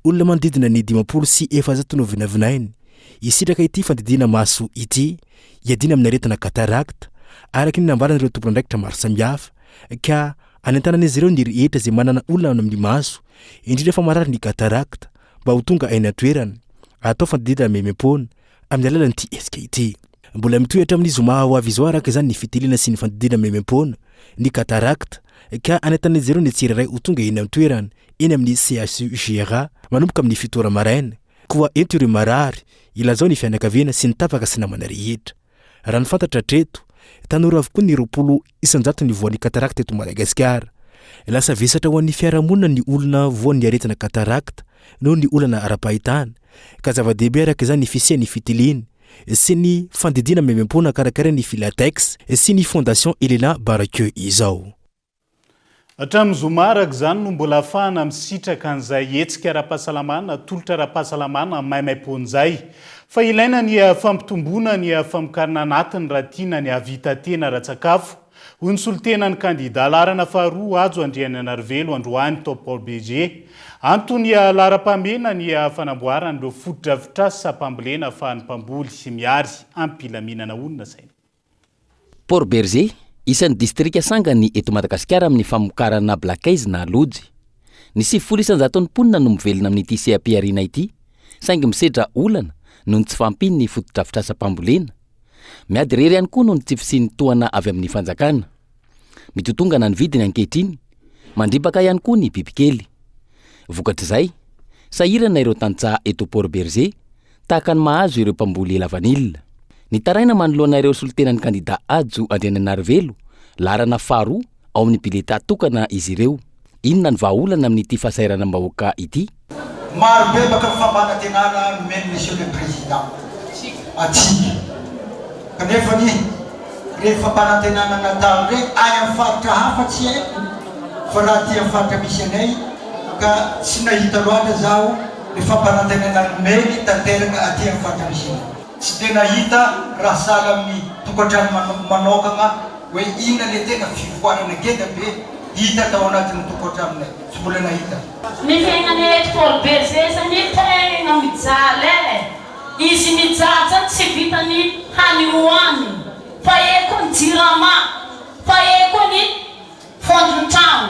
Olona manodidina ny 450 no vinavinainy hisitraka ity fandidiana maso ity hiadiana amin'ny aretina cataracte, araka ny nambaran'ireo tompon'andraikitra maro samihafa, ka anentanan'izy ireo ny rehetra izay manana olana amin'ny maso, indrindra fa marary ny cataracte, mba ho tonga eny an-toerana, atao fandidiana maimaimpoana amin'ny alalan'ity hetsika ity. Mbola mitohy hatramin'ny zoma ho avy izao araka izany ny fitiliana sy ny fandidiana maimaimpoana ny cataracte ka anentanan'izy ireo ny tsirairay ho tonga eny an-toerana eny amin'ny CHUJRA manomboka amin'ny fito ora maraina. Koa ento ireo marary, ilazao ny fianakaviana sy ny tapaka sy namana rehetra. Raha ny fantatra hatreto, tanora avokoa ny 20 isan-jaton'ny voan'ny cataracte eto Madagasikara. Lasa vesatra ho an'ny fiarahamonina ny olona voan'ny aretina cataracte noho ny olana ara-pahitana, ka zava-dehibe araka izany ny fisian'ny fitiliana sy ny fandidiana maimaimpoana karakarain'ny Filatex sy ny Fondation Elena Baraqueux izao. Hatramin'ny zoma araka izany no mbola ahafahana misitraka an'izay hetsika ara-pahasalamana, tolotra ara-pahasalamana maimaimpoana izay. Fa ilaina ny fampitomboana ny famokarana anatiny raha tiana ny hahavita tena ara-tsakafo, hoy ny solontenan'ny kandida laharana faharoa Hajo Andriananarivelo androany tao Port Bergé. Antony laharam-pahamehana ny fanamboarana ireo fotodrafitrasam-pambolena ahafahan'ny mpamboly mihary am-pilaminana honina saina. Port Bergé, isan'ny distrika sangany eto Madagasikara amin'ny famokarana blakaizy na lojy. Ny 90 isan-jaton'ny mponina no mivelona amin'ity seha-pihariana ity, saingy misedra olana noho ny tsy fahampian'ny fotodrafitrasam-pambolena. Miady irery ihany koa noho ny tsy fisian'ny tohana avy amin'ny fanjakana. Mitotongana ny vidiny ankehitriny, mandripaka ihany koa ny bibikely. Vokatr'izay, sahirana ireo tantsaha eto Port Bergé. tahaka ny mahazo ireo mpamboly lavanila. Nitaraina manoloana ireo solontenan'ny kandida Hajo Andriananarivelo, laharana faharoa ao amin'ny biletà tokana izy ireo. Inona ny vahaolana amin'ity fahasahiranam-bahoaka ity? Maro be baka ny fampanantenana nomen'i Monsieur le Président antsika kanefa anie ireny fampanantenana nataony ireny any amin'ny faritra hafa tsy haiko fa raha aty amin'ny faritra misy anay ka tsy nahita loatra zaho ny fampanantenana nomeny tanteraka aty amin'ny faritra misy anay. Tsy dia nahita raha sahala amin'ny tokantrano manokagna hoe inona le tena fivoarana ngeda be hita tao anatin'ny tokantranonay. Tsy mbola nahita. Ny fiaignana eto Port Bergé zany tegna mijaly eh! Izy mijaly zany tsy vitany hanigny hohanigny fa eo koa ny jirama, fa eo koa ny fondron-tragno,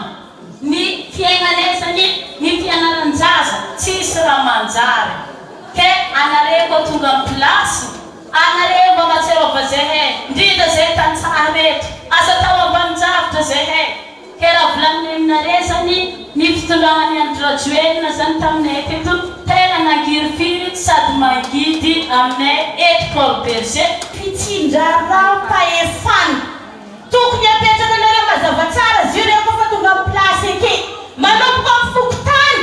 ny fiaignanay zany, ny fianaran-jaza, tsisy raha manjary. Ke anareo koa tonga am place, anareo mba mahatsiarova zahay, ndrindra zahay tantsaha reto, aza atao ambanin-javatra zahay. Ke raha volanina aminareo zany ny fitondrana an'i Andry Rajoelina zany taminay teto tena nangirifiry sady mangidy aminay eto Port Bergé. Fitsinjaram-pahefana. Tokony apetraka anareo mazava tsara zio reo kofa tonga am place eke. Manomboka am fokontany.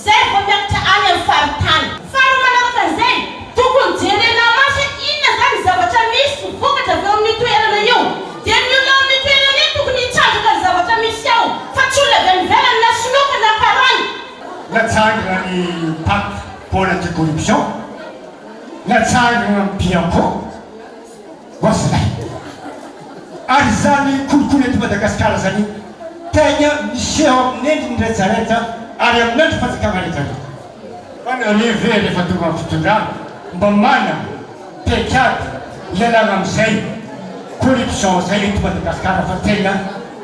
Zay vao miakatra any amin'ny faritany. Faharoa manaraka an'izay, tokony jerena maso hoe inona izany ny zavatra misy, ny vokatra avy eo amin'io toerana io. Dia ny olona ao amin'io toerana io tokony hitrandraka ny zavatra misy ao, fa tsy olona avy any ivelany na sinoa ka na karana. Natsangana ny Pac pôle anti-corruption, natsangana ny Bianco. Voasilay. Ary izany kolikoly eto Madagasikara izany tegna miseho amin'ny endriny rehetrarehetra ary amin'ny andrim-panjakana rehetrarehetra. Fa nareo ve rehefa tonga amin'ny fitondrana mba manana paikady hialana amin'izay corruption zay eto Madagasikara fa tegna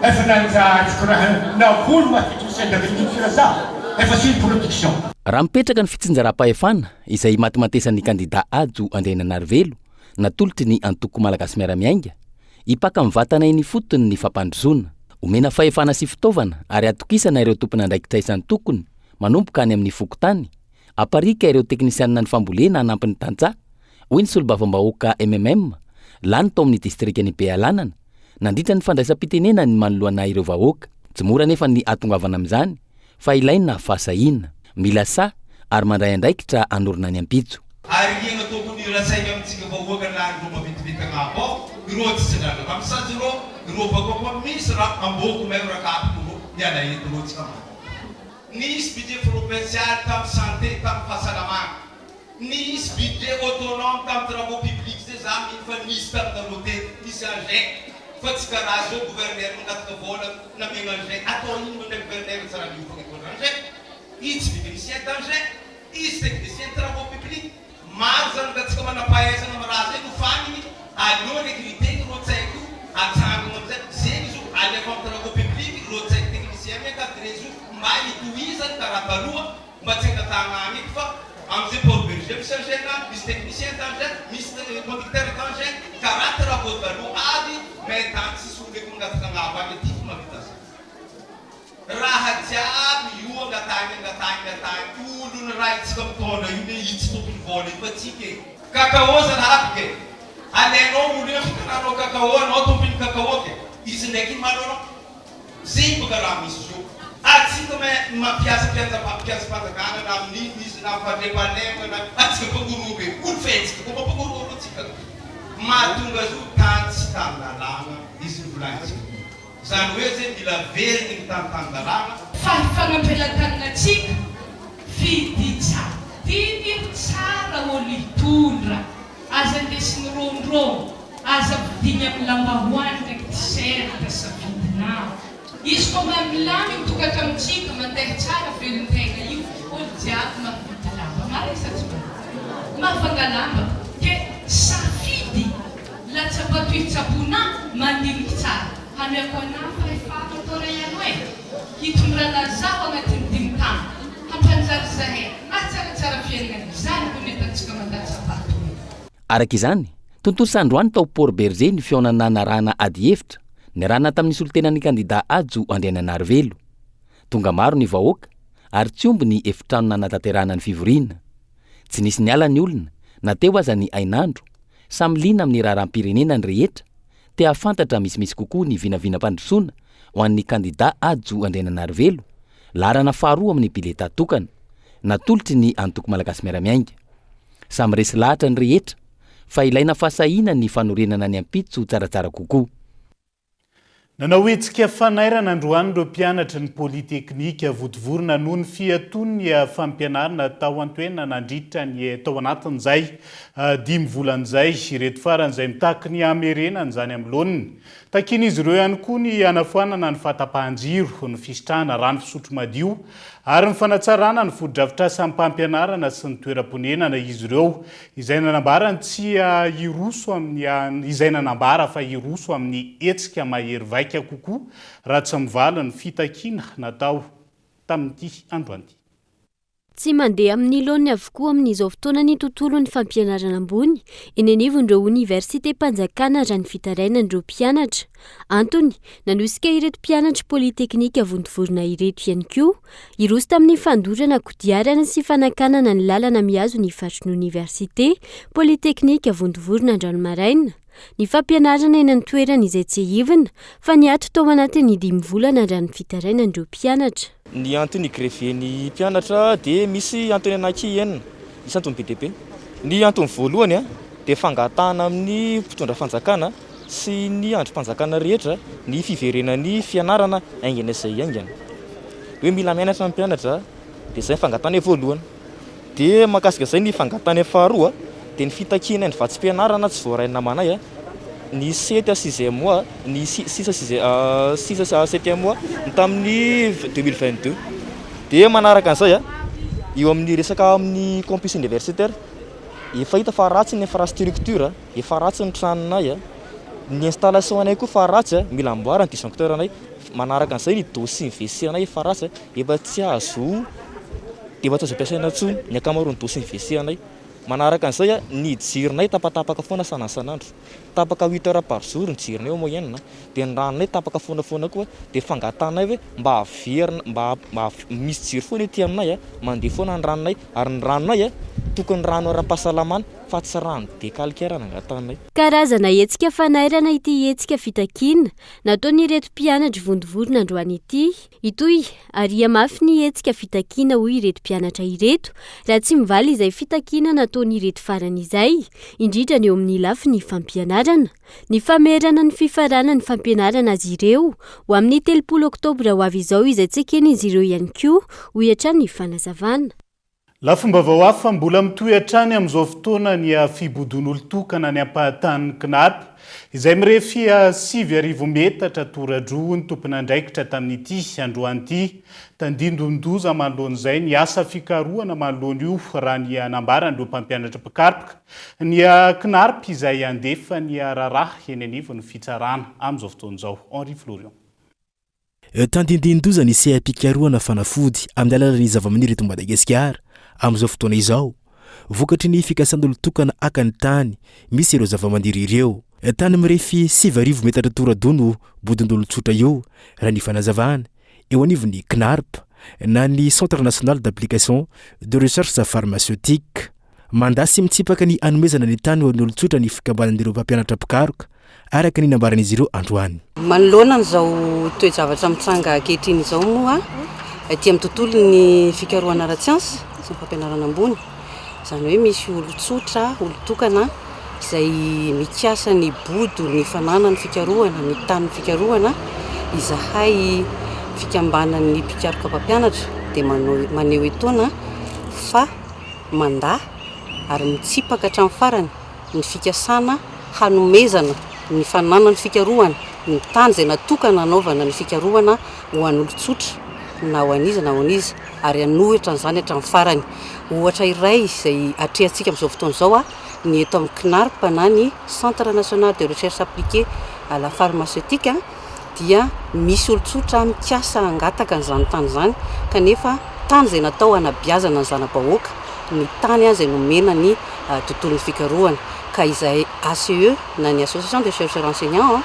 efa nanjary raha naholo matetiky ny chaine d'agriculture za efa surproduction. Raha mipetraka ny fitsinjaram-pahefana izay imatimatesan'ny kandida Hajo Andriainanarivelo natolotry ny antoko Malagasy Miara-Miainga, hipaka mivantana eny ifotony ny fampandrosoana. Omena fahefana sy fitaovana ary atokisana ireo tompon'andraikitra isan-tokony manomboka any amin'ny fokontany, apariaka ireo teknisianina ny fambolena hanampy ny tantsaha, hoy ny solombavambahoaka MMM, lany tao amin'ny distrikan'i Bealanana, nandritra ny fandraisam-pitenenany manoloana ireo vahoaka. Tsy mora anefa ny hahatongavana amin'izany fa ilaina fahasahiana, mila sahy ary mandray andraikitra hanorina ny ampitso. Ary igny tokony rasaigny amintsika vahoaka na ireo mavetivety agnabo ao, ireo tsisy lalana misazy ireo, ireo bakao koa misy raha ambôko maio rakapiko ireo miala eto ireo tsika maty. Nisy budget provincial tam santé tam fahasalamagna. Nisy budget autonome tam travaux publics zay za mino fa nisy taminareo teto, nisy engin fa tsy karaha zao gouverneur mangataka vola namegna engin, atao ino mandray gouverneur tsy raha miofagna hitondra engin, izy tsy mécanicien d'engin, izy technicien travaux publics, maro zany nga tsika manampahaizagna am raha zay nofanigny, aleo recruter-gny reo tsy haiko atsangagna amizay, zegny izy io alefa am travaux publics reo tsy haiko technicien mi-encadrer izy io mba hitohizany karaha taloha, Mba tsy angatahana agny eky fa amizay port berger misy engin agny, misy technicien d'engin, misy conducteur d'engin, karaha travaux taloha aby mais tany tsisy olo eky mangataka agnabo agny aty fa mahavita zay. Raha jiaby io angatahigny angatahigny angatahigny olo ny raintsika mitondra io ne io tsy tompony vola io fa tsika e. Cacao zalahy aby ke! Alainao olo io fitonanao cacao anao tompony cacao ke! Izy ndraiky malo anao. Zegny boka raha misy zo. Atsika ma mampiasa mpianjam mpiasam-panjakana na amin'ino izy na fandriampahalemana na atsika mpangorohoro e, olo fetsika koa mampangorohoro atsika. Mahatonga azy io tany tsy tan-dalàgna izy novolagnintsika. Zany hoe zegny mila averigny ny tany tan-dalàgna. Fahefana am-pelatanana antsika, fidio tsara. Diniho tsara olo hitondra. Aza andesigny rondrogno, aza vidigny amy lambahoany ndraiky t-shirt safidinao. Izy koa mba milamigny tokantranontsika, mandeha tsara velon-tegna io, olo jiaby mahavidy lamba, marigny sa tsy marigny? Mahavanga lamba, ke safidy latsabato hitsaboana mandiniky tsara, hameako anah fahefana atao ray ano e, hitondrana zaho agnatin'ny dimy taogno, hampanjary zahay. Ahatsaratsara fiainana izany no mety antsika mandatsa-bato e. Araka izany, tontosa androany tao Port Bergé ny fihaonana narahana adihevitra, niarahana tamin'ny solontenan'ny kandidà Hajo Andriananarivelo. Tonga maro ny vahoaka ary tsy omby ny efitrano nanatanterahana ny fivoriana. Tsy nisy niala ny olona, na teo aza ny hainandro. Samy liana amin'ny raharaham-pirenena ny rehetra. Te hahafantatra misimisy kokoa ny vinavinam-pandrosoana ho an'ny kandidà Hajo Andriananarivelo, laharana faharoa amin'ny biletà tokana, natolotry ny antoko Malagasy Miara-Miainga. Samy resy lahatra ny rehetra fa ilaina fahasahiana ny fanorenana ny ampitso tsaratsara kokoa. Nanao hetsika fanairana androany ireo mpianatry ny Polyteknika Vontovorona noho ny fiatoan'ny fampianarana tao an-toerana nandritra ny tao anatin'izay dimy volana izay. Ireto farany izay mitaky ny hamerenana izany amin'ny laoniny. Takian'izy ireo ihany koa ny hanafoanana ny fahatapahan-jiro, ny fisitrahana rano fisotro madio ary ny fanatsarana ny fotodrafitrasam-pampianarana sy ny toeram-ponenana izy ireo izay nanambara ny tsy hiroso amin'ny izay nanambara fa hiroso amin'ny hetsika mahery vaika kokoa raha tsy mivaly ny fitakiana natao tamin'ity androany ity. Tsy mandeha amin'ny laoniny avokoa amin'izao fotoana ny tontolon'ny fampianarana ambony eny anivon'ireo oniversitem-panjakana raha ny fitarainan'ireo mpianatra. Antony, nanosika ireto mpianatry Polyteknika Vontovorona ireto ihany koa hiroso tamin'ny fandorana kodiarana sy fanakanana ny lalana mihazo ny faritry ny oniversite Polyteknika Vontovorona Andranomaraina. Ny fampianarana eny an-toerana izay tsiahivina fa niato tao anatin'ny dimy volana raha ny fitarainan'ireo mpianatra. Ny antony hi-grever-n'ny mpianatra dia misy antony anaky enina, misy antony be dia be. Ny antony voalohany dia fangatahana amin'ny mpitondra fanjakana sy ny andrim-panjakana rehetra ny fiverenan'ny fianarana haingana izay haingana. Hoe mila mianatra ny mpianatra dia izay ny fangatahana voalohany. Dia mahakasika izay ny fangatahana faharoa dia ny fitakiana ny vatsim-pianarana tsy voarain'ny namanay, ny sept à sixième mois, ny six à six à septième mois ny tamin'ny 2022. Dia manaraka an'izay, eo amin'ny resaka amin'ny campus universitaire, efa hita fa ratsy ny infrastructure, efa ratsy ny tranonay, ny installation anay koa efa ratsy, mila amboarina ny disjoncteur anay. Manaraka an'izay ny dossier ny WC anay efa ratsy, efa tsy azo efa tsy azo ampiasaina intsony ny ankamaroan'ny dossier ny WC anay. Manaraka an'izay ny jironay tapatapaka foana sanandro, tapaka huit heures par jour ny jironay en moyenne, dia ny ranonay tapaka foana foana koa, dia fangatahanay hoe mba averina mba mba misy jiro foana ety aminay, mandeha foana ny ranonay, ary ny ranonay tokony rano ara-pahasalamana fa tsy rano be calcaire no angatahanay. Karazana hetsika fanairana ity hetsika fitakiana Nataon'ireto mpianatry Vontovorona androany ity. Hitohy ary hihamafy ny hetsika fitakiana hoy ireto mpianatra ireto raha tsy mivaly izay fitakiana nataon'ireto farany izay, indrindra ny eo amin'ny lafiny fampianarana. Ny famerana ny fifaranan'ny fampianarana azy ireo ho amin'ny 30 oktobra ho avy izao izay tsy eken'izy ireo ihany koa, hoy hatrany ny fanazavana. Lafim-baovao hafa, mbola mitohy hatrany amin'izao fotoana ny fibodoan'olon-tokana any ampahatanin'ny Cnarp, izay mirefy 9000 metatra tora-droa ny tompon'andraikitra tamin'ity androany ity. Tandindon-doza manoloana izay ny asa fikarohana manoloana io raha ny nambaran'ireo mpampianatra mpikaroka ny Cnarp izay handefa ny raharaha eny anivon'ny fitsarana amin'izao fotoana izao. Henri Florian. Tandindin-doza ny seha-pikarohana fanafody amin'ny alalan'ny zavamaniry eto Madagasikara amin'izao fotoana izao, vokatry ny fikasan'olon-tokana haka ny tany misy ireo zavamaniry ireo. Tany mirefy 9000 metatra tora-doha no bodon-dolon-tsotra io, raha ny fanazavana, eo anivon'ny Cnarp, na ny Centre National d'Application de Recherche Pharmaceutique. Mandà sy mitsipaka ny hanomezana ny tany ho an'ny olon-tsotra ny fikambanan'ireo mpampianatra mpikaroka, araka ny nambaran'izy ireo androany. Manoloana an'izao toe-javatra mitranga ankehitriny izao moa aty amin'ny tontolon'ny fikarohana ara-tsiansa sy ny fampianarana ambony, izany hoe misy olon-tsotra, olon-tokana izay mikasa ny hibodo ny fananany fikarohana, ny tanin'ny fikarohana, izahay fikambanan'ny mpikaroka mpampianatra dia maneho etoana fa mandà ary mitsipaka hatramin'ny farany ny fikasana hanomezana ny fananany fikarohana, ny tany izay natokana hanaovana ny fikarohana ho an'olon-tsotra na ho an'iza na ho an'iza ary hanohitra an'izany hatramin'ny farany. Ohatra iray izay atrehantsika amin'izao fotoana izao ny eto amin'ny CNARP na ny Centre National de Recherche Appliquée à la Pharmaceutique dia misy olon-tsotra mikasa hangataka an'izany tany izany kanefa tany izay natao hanabeazana ny zana-bahoaka ny tany izay nomena ny tontolon'ny fikarohana ka izahay ACE na ny Association des chercheurs enseignants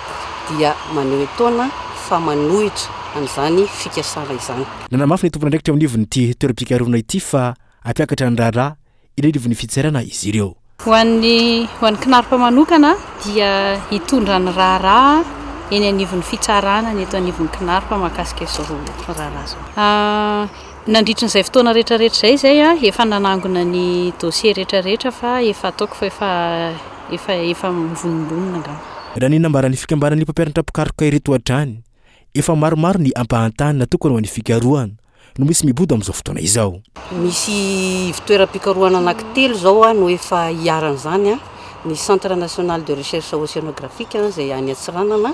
dia maneho etoana fa manohitra an'izany fikasana izany. Nanamafy ny tompon'andraikitra eo anivon'ity toeram-pikarohana ity fa hampiakatra ny raharaha. eny anivon'ny fitsarana izy ireo. Ho an'ny ho an'ny Cnarp manokana dia hitondra ny raharaha eny anivon'ny fitsarana ny eto anivon'ny Cnarp mahakasika izao raharaha izao. Nandritra izay fotoana rehetrarehetra izay izay efa nanangona ny dossier rehetrarehetra fa efa ataoko fa efa efa efa mivonombonona angamba. Raha ny nambaran'ny fikambanan'ny mpampianatra mpikaroka ireto hatrany, efa maromaro ny ampahan-tany natokana ho an'ny fikarohana no misy mibodo amin'izao fotoana izao. Misy ivon-toeram-pikarohana anankitelo izao no efa iharan'izany, ny Centre national de recherche océanographique izay any Antsiranana,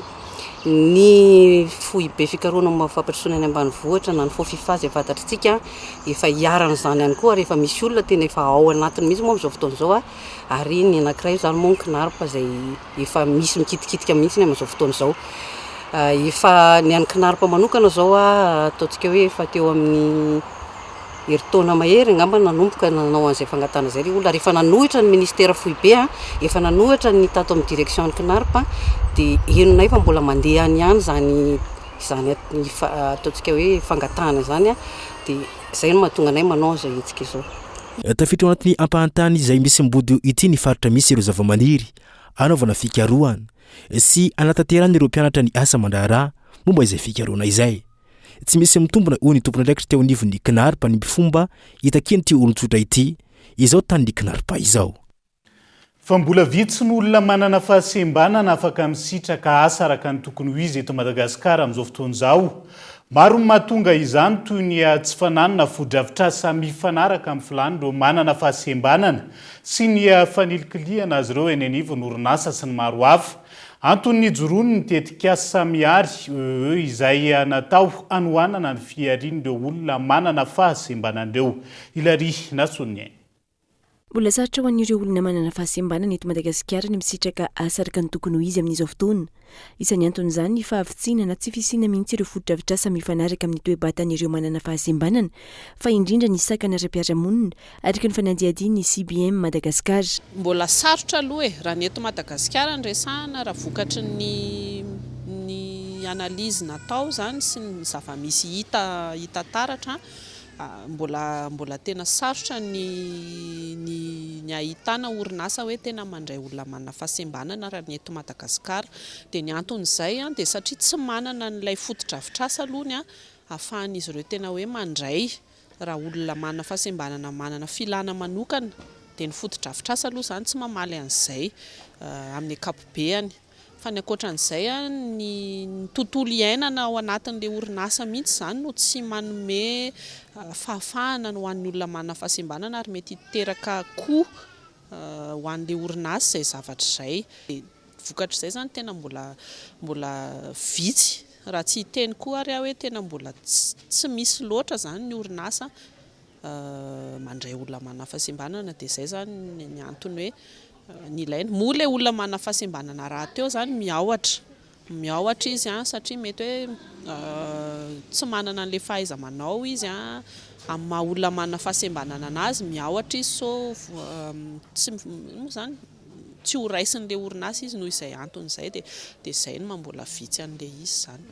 ny foibe fikarohana momba ny fampandrosoana any ambanivohitra na ny FOFIFA izay fantatritsika, efa iharan'izany ihany koa ary efa misy olona tena efa ao anatiny mihitsy moa amin'izao fotoana izao ary ny anankiray izany moa ny CNARP izay efa misy mikitikitika mihitsy amin'izao fotoana izao. Efa ny an'ny CNARP manokana izao ataontsika hoe efa teo amin'ny herintaona mahery angamba nanomboka nanao an'izay fangatahana izay ilay olona ary efa nanohitra ny ministera foibe, efa nanohitra ny tato amin'ny direction ny CNARP dia henonay fa mbola mandeha any ihany izany izany ataontsika hoe fangatahana izany dia izay no mahatonga anay manao an'izao hetsika izao. Tafiditra ao anatin'ny ampahantany izay misy mbodo ity ny faritra misy ireo zavamaniry anaovana fikarohana sy anatanteran'ireo mpianatra ny asa aman-draharaha momba izay fikarohana izay. Tsy misy mitombina hoy ny tompon'andraikitra teo anivon'ny Cnarp ny fomba itakian'ity olon-tsotra ity izao tanin'ny Cnarp izao. Fa mbola vitsy ny olona manana fahasembanana afaka misitraka asa araka ny tokony ho izy eto Madagasikara amin'izao fotoana izao. Maro ny mahatonga izany toy ny tsy fananana fotodrafitrasa mifanaraka amin'ny filàn'ireo manana fahasembanana sy ny fanilikilihana azy ireo eny anivon'ny orinasa sy ny maro hafa. Antony nijoroany ny tetikasa Mihary, EE, izay natao hanohanana ny fiharian'ireo olona manana fahasembanana ireo. Hilary Nasoniaina. Mbola sarotra ho an'ireo olona manana fahasembanana eto Madagasikara ny misitraka asa araka ny tokony ho izy amin'izao fotoana. Isan'ny anton'izany ny fahavitsiana na tsy fisiana mihitsy ireo fotodrafitrasa mifanaraka amin'ny toe-batan'ireo manana fahasembanana, fa indrindra ny sakana ara-piarahamonina, araka ny fanadihadian'ny CBM Madagascar. Mbola sarotra aloha e, raha ny eto Madagasikara no resahana, raha vokatry ny ny analyse natao izany sy ny zava-misy hita hita taratra, Mbola mbola tena sarotra ny ny ny ahitana orinasa hoe tena mandray olona manana fahasembanana raha ny eto Madagasikara. Dia ny anton'izay dia satria tsy manana an'ilay fotodrafitrasa aloha ny ahafahan'izy ireo tena hoe mandray raha olona manana fahasembanana manana filana manokana. Dia ny fotodrafitrasa aloha izany tsy mamaly an'izay amin'ny ankapobeany. Fa ny ankoatran'izay, ny tontolo iainana ao anatin'ilay orinasa mihitsy izany no tsy manome fahafahana ho an'ny olona manana fahasembanana ary mety hiteraka coût ho an'ilay orinasa izay zavatra izay. Dia vokatr'izay izany tena mbola mbola vitsy, raha tsy hiteny koa ary aho hoe tena mbola tsy misy loatra izany ny orinasa mandray olona manana fahasembanana dia izay izany ny antony hoe nilaina. Moa ilay olona manana fahasembanana rahateo izany miahotra, miahotra izy satria mety hoe tsy manana an'ilay fahaiza-manao izy amin'ny maha olona manana fahasembanana an'azy, miahotra izy sao tsy inona moa izany, tsy ho raisin'ilay orinasa izy noho izay antony izay dia izay no maha mbola vitsy an'ilay izy izany.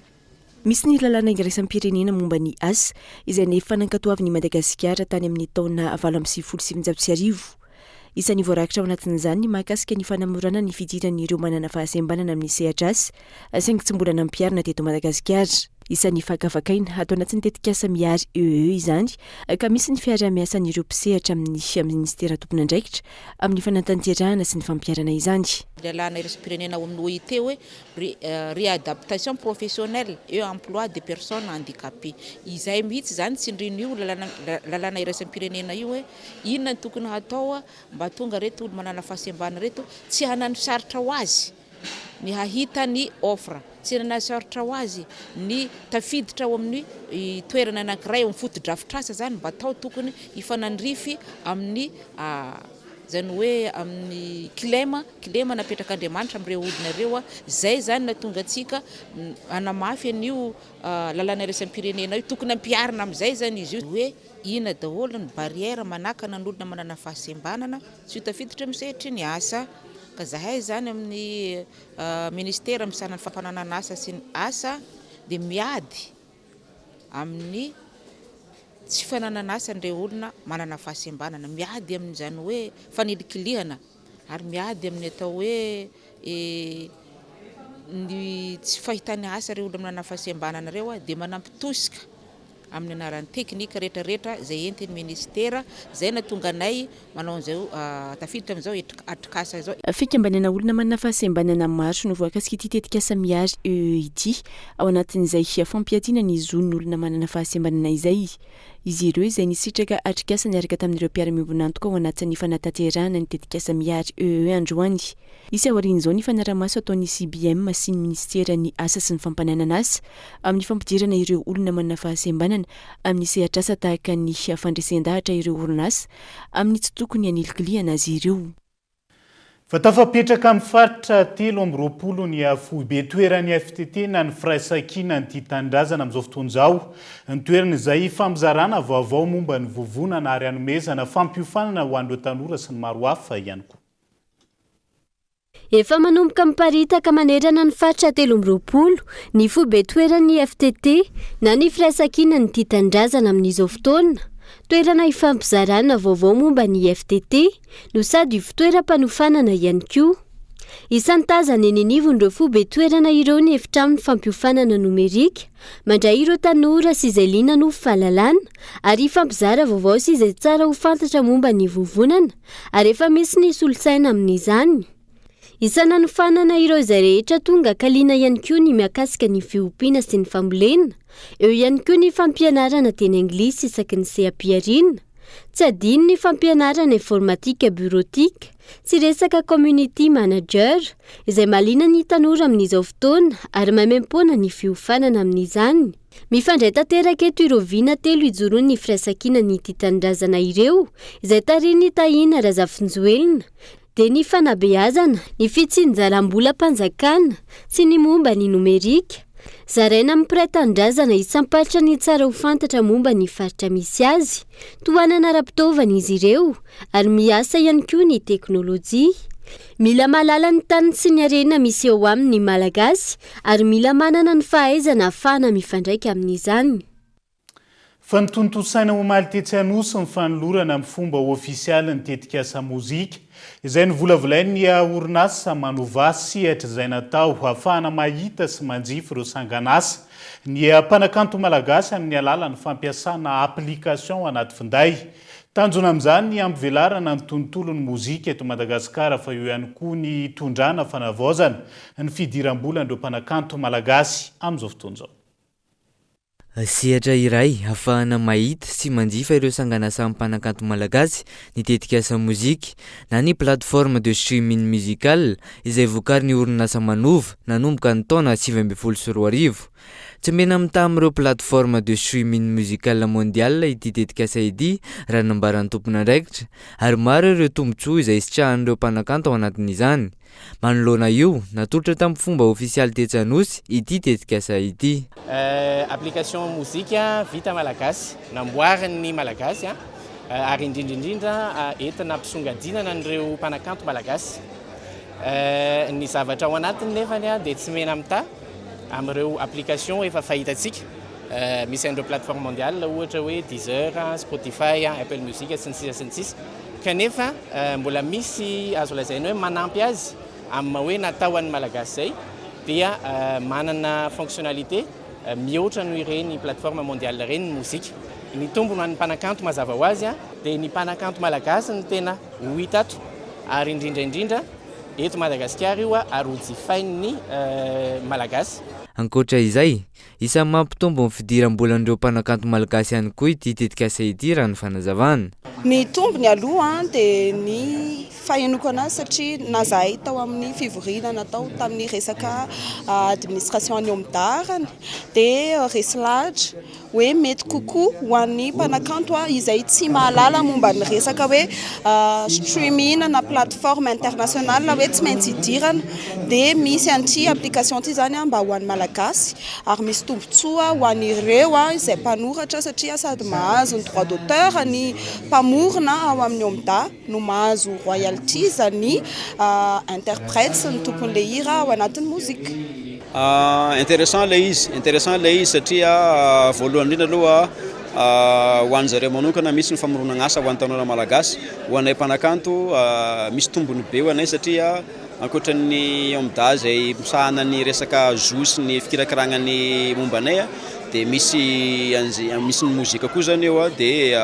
Misy ny lalàna iraisam-pirenena momba ny asa izay nefa nankatoavin'i Madagasikara tany amin'ny taona 1998. Isan'ny voarakitra ao anatin'izany ny mahakasika ny fanamorana ny fidiran'ireo manana fahasembanana amin'ny sehatr'asa saingy tsy mbola nampiharina teto Madagasikara. Isan'ny fakafakaina ato anatin'ny tetikasa Mihary EE izany ka misy ny fiaraha-miasan'ireo mpisehatra amin'ny minisitera tompon'andraikitra amin'ny fanatanterahana sy ny fampiharana izany. Lalàna iraisam-pirenena ao amin'ny OIT hoe Réadaptation professionnelle et emploi des personnes handicapées. Izay mihitsy izany tsindrin'io lalàna lalàna iraisam-pirenena io hoe inona no tokony hatao mba hahatonga ireto olo manana fahasembanana ireto tsy hanano sarotra ho azy ny hahita ny offre, tsy hanana sarotra ho azy ny tafiditra ao amin'ny toerana anankiray ao amin'ny fotodrafitrasa izany mba atao tokony hifanandrify amin'ny Izany hoe amin'ny kilema, kilema napetrak'Andriamanitra amin'ireo olona ireo, izay izany nahatonga antsika hanamafy an'io lalàna iraisam-pirenena io, tokony hampiharina amin'izay izany izy io, hoe inona daholo ny barrière manakana ny olona manana fahasembanana tsy ho tafiditra amin'ny sehatry ny asa, ka zahay izany amin'ny ministera misahana ny fampananana asa sy ny asa dia miady amin'ny. tsy fananana asa an'ireo olona manana fahasembanana, miady amin'izany hoe fanilikilihana ary miady amin'ny atao hoe ny tsy fahitana asa ireo olona manana fahasembanana ireo dia manampy tosika amin'ny anaran'ny teknika rehetra rehetra izay entin'ny minisitera, izay nahatonga anay manao an'izao tafiditra amin'izao atrikasa izao. Fikambanana olona manana fahasembanana maro no voakasik'ity tetikasa Mihary EE ity, ao anatin'izay fampiatiana ny zon'ny olona manana fahasembanana izay. Izy ireo izay nisitraka atrikasa niaraka tamin'ireo mpiara-miombon'antoka ao anatin'ny fanatanterahana ny tetikasa Mihary EE androany. Hisy aorian'izao ny fanaraha-maso ataon'ny CBM sy ny minisiteran'ny Asa sy ny Fampananana asa amin'ny fampidirana ireo olona manana fahasembanana amin'ny sehatr'asa tahaka ny fandresen-dahatra ireo orinasa amin'ny tsy tokony hanilikilihana azy ireo. Fa tafapetraka amin'ny faritra 23 ny foibe toeran'ny FTT na ny Firaisankinan'ny Tia Tanindrazana amin'izao fotoana izao. Ny toerana izay hifampizarana vaovao momba ny vovonana ary hanomezana fampiofanana ho an'ireo tanora sy ny maro hafa ihany koa. Efa manomboka miparitaka manerana ny faritra 23 ny foibe toeran'ny FTT na ny Firaisankinan'ny Tia Tanindrazana amin'izao fotoana. Toerana hifampizarana vaovao momba ny FTT no sady ivontoeram-panofanana ihany koa. Isan'ny tazana eny anivon'ireo foibe toerana ireo ny efitrano fampiofanana nomerika, mandray ireo tanora sy izay liana hanovo fahalalana ary hifampizara vaovao sy izay tsara ho fantatra momba ny vovonana ary efa misy ny solosaina amin'izany. Isan'ny nanofanana ireo izay rehetra tonga ka liana ihany koa ny miakasika ny fiompiana sy ny fambolena. Eo ihany koa ny fampianarana teny anglisy isaky ny seha-pihariana. Tsy adino ny fampianarana informatique bureautique sy resaka community manager izay mahaliana ny tanora amin'izao fotoana ary maimaimpoana ny fiofanana amin'izany. Mifandray tanteraka eto ireo vina telo ijoroan'ny firaisankinan'ny Tia Tanindrazana ireo izay tarihin'i Tahina Razafinjoelina dia ny fanabeazana, ny fitsinjaram-bolam-panjakana sy ny momba ny nomerika. Zaraina amin'ny mpiray tanindrazana isam-paritra ny tsara ho fantatra momba ny faritra misy azy. Tohanana ara-pitaovana izy ireo ary miasa ihany koa ny teknolojia. Mila mahalala ny tany sy ny harena misy eo aminy ny Malagasy ary mila manana ny fahaizana ahafahana mifandraika amin'izany. Fa notontosaina omaly tetsy Anosy ny fanolorana amin'ny fomba ofisialy ny tetikasa Mozika, izay novolavolain'ny orinasa Manova sehatra izay natao hahafahana mahita sy manjifa ireo sangan'asa ny mpanakanto malagasy amin'ny alalan'ny fampiasana application anaty finday. Tanjona amin'izany ny hampivelarana ny tontolon'ny mozika eto Madagasikara fa eo ihany koa ny hitondrana fanavaozana ny fidiram-bolan'ireo mpanakanto malagasy amin'izao fotoana izao. Sehatra iray ahafahana mahita sy manjifa ireo sanganasan'ny mpanakanto malagasy ny tetikasa Mozika na ny plateforme de streaming musical izay vokarin'ny orinasa Manova nanomboka ny taona 2019. Tsy mena-mitaha amin'ireo plateforme de streaming musical mondial ity tetikasa ity raha ny nambaran'ny tompon'andraikitra ary maro ireo tombontsoa izay sitrahan'ireo mpanakanto ao anatin'izany. Manoloana io, natolotra tamin'ny fomba ofisialy tetsy Anosy ity tetikasa ity. Application mozika vita malagasy, namboarin'ny Malagasy ary indrindra indrindra entina hampisongadinana an'ireo mpanakanto malagasy. Ny zavatra ao anatiny nefany dia tsy mena-mitaha amin'ireo application efa fahitantsika. Misy an'ireo plateforme mondiale ohatra hoe Deezer, Spotify, Apple Music sy ny sisa sy ny sisa. Kanefa mbola misy azo lazaina hoe manampy azy amin'ny maha hoe natao ho an'ny Malagasy izay dia manana fonctionnalité mihoatra noho ireny plateforme mondiale ireny ny mozika. Ny tombony ho an'ny mpanakanto mazava ho azy dia ny mpanakanto malagasy no tena ho hita ato ary indrindra indrindra eto Madagasikara io ary ho jifain'ny Malagasy. Ankoatra izay, Isan'ny mampitombo ny fidiram-bolan'ireo mpanakanto malagasy ihany koa ity tetikasa ity raha ny fanazavana. Ny tombony aloha dia ny fahenoako anazy satria na zahay tao amin'ny fivoriana natao tamin'ny resaka administration any OMDAR dia resy lahatra hoe mety kokoa ho an'ny mpanakanto izay tsy mahalala momba ny resaka hoe streaming na plateforme internationale hoe tsy maintsy idirana dia misy an'ity application ity izany mba ho an'ny Malagasy ary misy tombontsoa ho an'ireo izay mpanoratra satria sady mahazo ny droit d'auteur ny mpamorona ao amin'ny OMDA no mahazo royalties ny interprète sy ny tompon'ilay hira ao anatin'ny mozika. Intéressant ilay izy, intéressant ilay izy satria voalohany indrindra aloha. Ho an zareo manokana misy ny famoronagna asa ho an'ny tanora malagasy. Ho anay mpanakanto misy tombony be ho anay satria ankoatra ny OMDA izay misahana ny resaka zo sy ny fikirakiragna ny momba anay dia misy an'izay misy ny mozika koa zany eo dia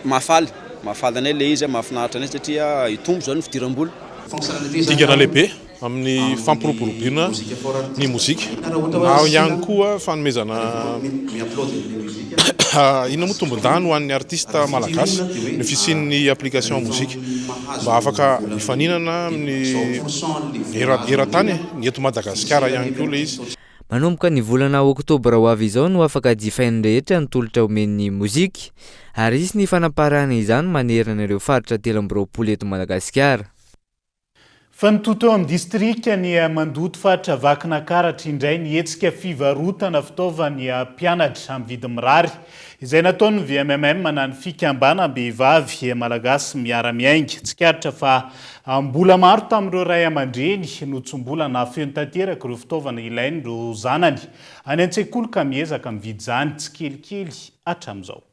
mahafaly, mahafaly anay ilay izy, mahafinaritra anay satria hitombo zany ny fidiram-bola. Dingana lehibe amin'ny fampiroboroboana ny mozika na ihany koa fanomezana inona moa tombon-dany ho an'ny artista malagasy ny fisian'ny application mozika mba afaka hifaninana amin'ny eran-tany ny eto Madagasikara ihany koa ilay izy. Manomboka ny volana oktobra ho avy izao no afaka jifain'ny rehetra ny tolotra omen'ny mozika ary hisy ny fanaparahana izany manerana ireo faritra 23 eto Madagasikara. Fa nitohy teo amin'ny distrikan'i Mandoto faritra Vakinakaratra indray ny hetsika fivarotana fitaovan'ny mpianatra amin'ny vidiny mirary izay nataon'ny VMMM na ny Fikambanam-behivavy Malagasy Miara-Miainga. Tsikaritra fa mbola maro tamin'ireo ray aman-dreny no tsy mbola nahafeno tanteraka ireo fitaovana ilain'ireo zanany any an-tsekoly ka miezaka mividy izany tsikelikely hatramin'izao.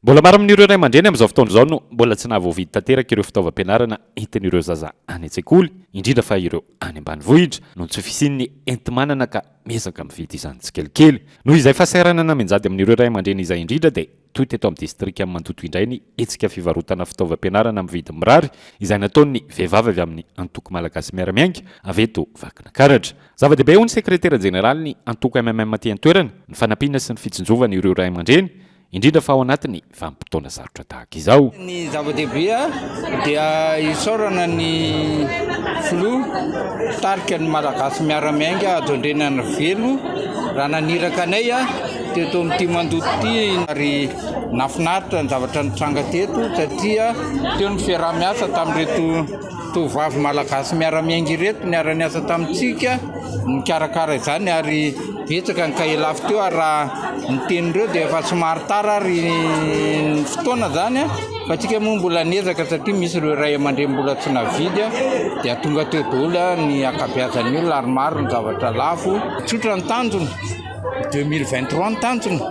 Mbola maro amin'ireo ray aman-dreny amin'izao fotoana izao no mbola tsy nahavoavidy tanteraka ireo fitaovam-pianarana entin'ireo zaza any an-tsekoly, indrindra fa ireo any ambanivohitra, noho ny tsy fisian'ny enti-manana ka miezaka mividy izany tsikelikely. Noho izay fahasahiranana mianjady amin'ireo ray aman-dreny izay indrindra dia toy teto amin'ny distrikan'i Mandoto indray ny hetsika fivarotana fitaovam-pianarana amin'ny vidiny mirary izay nataon'ny vehivavy avy amin'ny Antoko Malagasy Miara-Miainga avy eto Vakinakaratra. Zava-dehibe hoy ny sekretera jeneralin'ny antoko MMM aty an-toerana ny fanampiana sy ny fitsinjovana ireo ray aman-dreny indrindra fa ao anatin'ny vanim-potoana sarotra tahaka izao. Ny zava-dehibe dia isaorana ny filoha mpitarika ny Malagasy Miara-Miainga Hajo Andrianarivelo raha naniraka anay teto amin'ity Mandoto ity ary nahafinaritra ny zavatra nitranga teto satria teo ny fiaraha-miasa tamin'ireto Tovovavy malagasy miara-miainga ireto niara-niasa tamintsika nikarakara izany ary betsaka ny kahie lafo teo ary raha ny tenin'ireo dia efa somary tara ary ny fotoana izany fa tsika moa mbola niezaka satria misy ireo ray aman-dreny mbola tsy navidy dia tonga teo daholo ny ankabeazan'ny olona ary maro ny zavatra lafo. Tsotra ny tanjona, 2023 ny tanjona,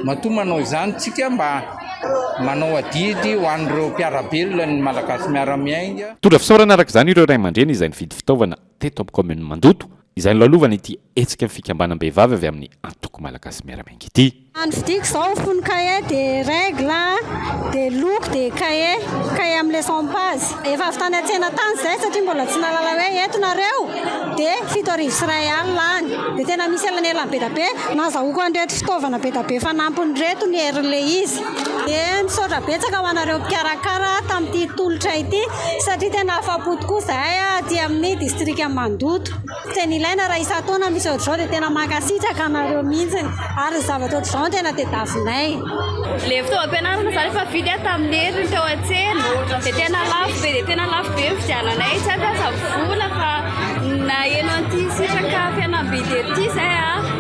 matoa manao izany tsika mba Manao adidy ho an'ireo mpiara-belona ny Malagasy Miara-Miainga. Mitondra fisaorana araka izany ireo ray aman-dreny izay nividy fitaovana teto amin'ny kaominina Mandoto, izay nolalovana ity hetsika ny fikambanam-behivavy avy amin'ny Antoko Malagasy Miara-Miainga ity. Ny vidiako izao fono cahier dia règle dia loko dia cahier, cahier amin'ny leçon page. Efa avy tany an-tsena tany izahay satria mbola tsy nahalala hoe eto nareo dia 1700 any. Dia tena misy elanelany be dia be. Nazahoako an'ireto fitaovana be dia be fanampiny ireto ny herin'ilay izy. Dia misaotra betsaka ho anareo mpikarakara tamin'ity tolotra ity satria tena afa-po tokoa izahay aty amin'ny distrikan'i Mandoto. Tena ilaina raha isan-taona misy ohatr'izao dia tena mankasitraka anareo mihitsy ary ny zavatra ohatr'izao no tena tadiavinay. Ilay fitaovam-pianarana izany efa vidy tamin'ny heriny teo an-tsena dia tena lafo be dia tena lafo be ny fividiananay, tsy ampy aza vola fa naheno an'ity sitraka fihenam-bidy ity izay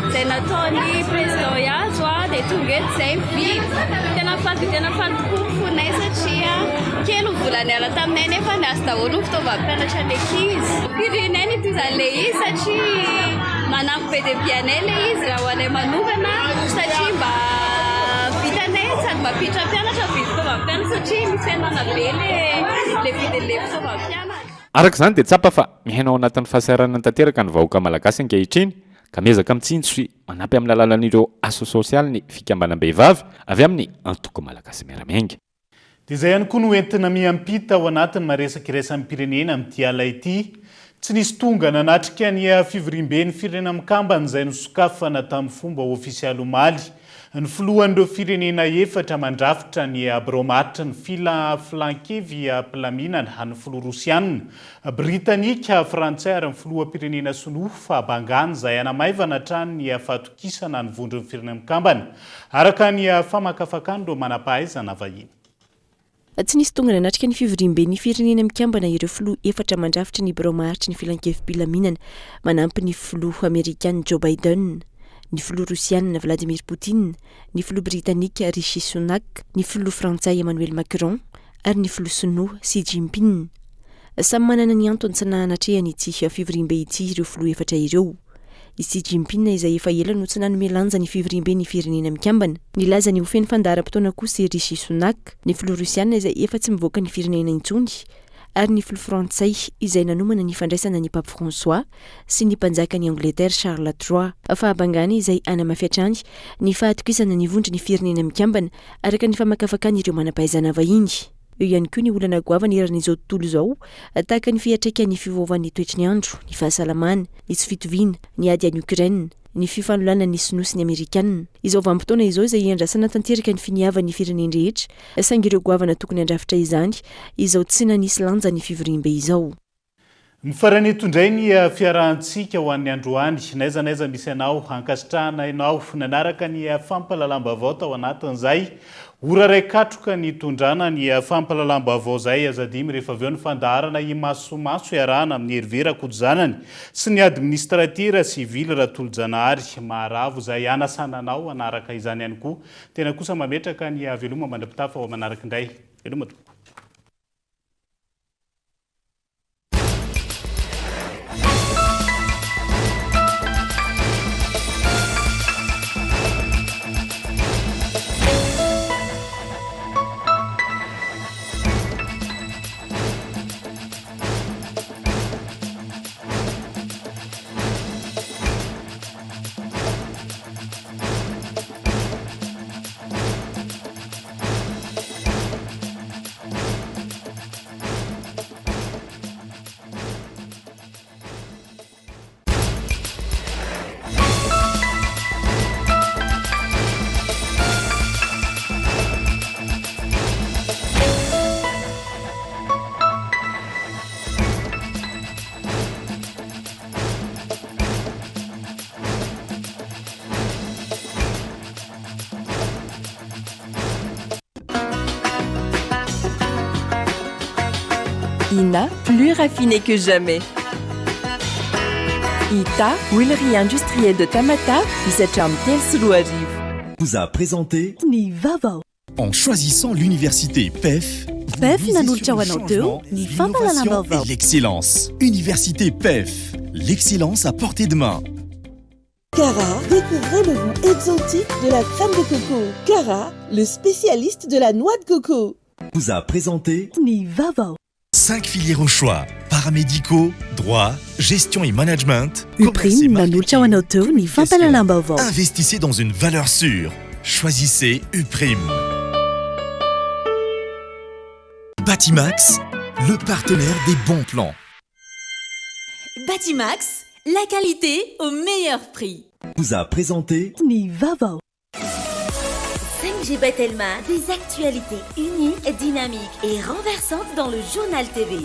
izay nataon'ny président Hajo dia tonga eto izay mividy. Tena faly dia tena faly tokoa ny fonay satria kely ny vola niala taminay nefa azo daholo ny fitaovam-pianatra ny ankizy. Firenay ny tohizan'ilay izy satria manampy be dia be anay ilay izy raha ho anay manokana satria mba vitanay sady mampiditra mpianatra mividy fitaovam-pianatra satria misy fihenana be ilay vidin'ilay fitaovam-pianatra. Araka izany dia tsapa fa miaina ao anatin'ny fahasahiranana tanteraka ny vahoaka malagasy ankehitriny ka miezaka mitsinjo sy manampy amin'ny alalan'ireo asa sosialy ny fikambanam-behivavy avy amin'ny Antoko Malagasy Miara-Miainga. Dia izay ihany koa no entina miampita ao anatin'ny maresaka iraisam-pirenena amin'ity ala ity. Tsy nisy tonga nanatrika ny fivoriamben'ny Firenena Mikambana izay nosokafana tamin'ny fomba ofisialy omaly ny filohan'ireo firenena efatra mandrafitra ny birao maharitry ny filankevim-pilaminana, ny filoha rosiana, britanika, frantsay ary ny filoham-pirenena sinoa fa bangany izay hanamaivana hatrany ny fahatokisana ny vondron'ny Firenena Mikambana, araka ny famakafakan'ireo manam-pahaizana vahiny. Tsy nisy tonga nanatrika ny fivoriamben'ny Firenena Mikambana ireo filoha efatra mandrafitra ny birao maharitry ny filankevi-pilaminana, manampy ny filoha amerikana Joe Biden, ny filoha rosiana Vladimir Putin, ny filoha britanika Rishi Sunak, ny filoha frantsay Emmanuel Macron ary ny filoha sinoa Xi Jinping. Samy manana ny antony tsy nanatrehany ity fivoriambe ity ireo filoha efatra ireo. I Xi Jinping izay efa ela no tsy nanome lanja ny fivoriamben'ny Firenena Mikambana. Nilaza ny ho feno fandaharam-potoana kosa i Rishi Sunak, ny filoha rosiana izay efa tsy mivoaka ny firenena intsony, ary ny filoha frantsay izay nanomana ny fandraisana ny Pape François sy ny mpanjakan'i Angleterre Charles trois. Fahabangana izay hanamafy hatrany ny fahatokisana ny vondron'ny Firenena Mikambana araka ny famakafakan'ireo manam-pahaizana vahiny. Eo ihany koa ny olana goavana eran'izao tontolo izao tahaka ny fiantraikan'ny fiovaovan'ny toetry ny andro, ny fahasalamana, ny tsy fitoviana, ny ady any Ukraine, ny fifanolanan'ny Sinoa sy ny Amerikanina. Izao vanim-potoana izao izay iandrasana tanteraka ny finiavan'ny firenen-drehetra, saingy ireo goavana tokony handrafitra izany izao tsy nanisy lanja ny fivoriambe izao. Mifarana eto indray ny fiarahantsika ho an'ny androany. N'aiza n'aiza misy anao, ankasitrahana ianao nanaraka ny fampahalalam-baovao tao anatin'izay ora iray katroka nitondrana ny fampahalalam-baovao izay. Aza adino rehefa avy eo ny fandaharana Imasomaso iarahana amin'i Hervé Rakotozanany sy ny administratera sivily Ratolojanahary Maharavo izay hanasana anao hanaraka izany ihany koa. Tena kosa mametraka ny veloma mandra-pitafa ho manaraka indray. Veloma tompoko. Ina, plus raffiné que jamais. Ita, huilerie industrielle de Tamatave, hisatra amin'ny 2003. Vous a présenté Ny vaovao. En choisissant l'université PEF, PEF nanolotra ho anao teo ny fampahalalam-baovao. et l'excellence. Université PEF, l'excellence à portée de main. Cara, découvrez le goût exotique de la crème de coco. Cara, le spécialiste de la noix de coco. Vous a présenté Ny vaovao. 5 filières au choix. Paramédicaux, droit, gestion et management, commerce et Uprime nanolotra ho anao teo ny fampahalalam-baovao. Investissez dans une valeur sûre. Choisissez Uprime. Batimax, le partenaire des bons plans. Batimax, la qualité au meilleur prix. Vous a présenté Ny vaovao. 5G by Telma, des actualités uniques, dynamiques et renversantes dans le journal TV.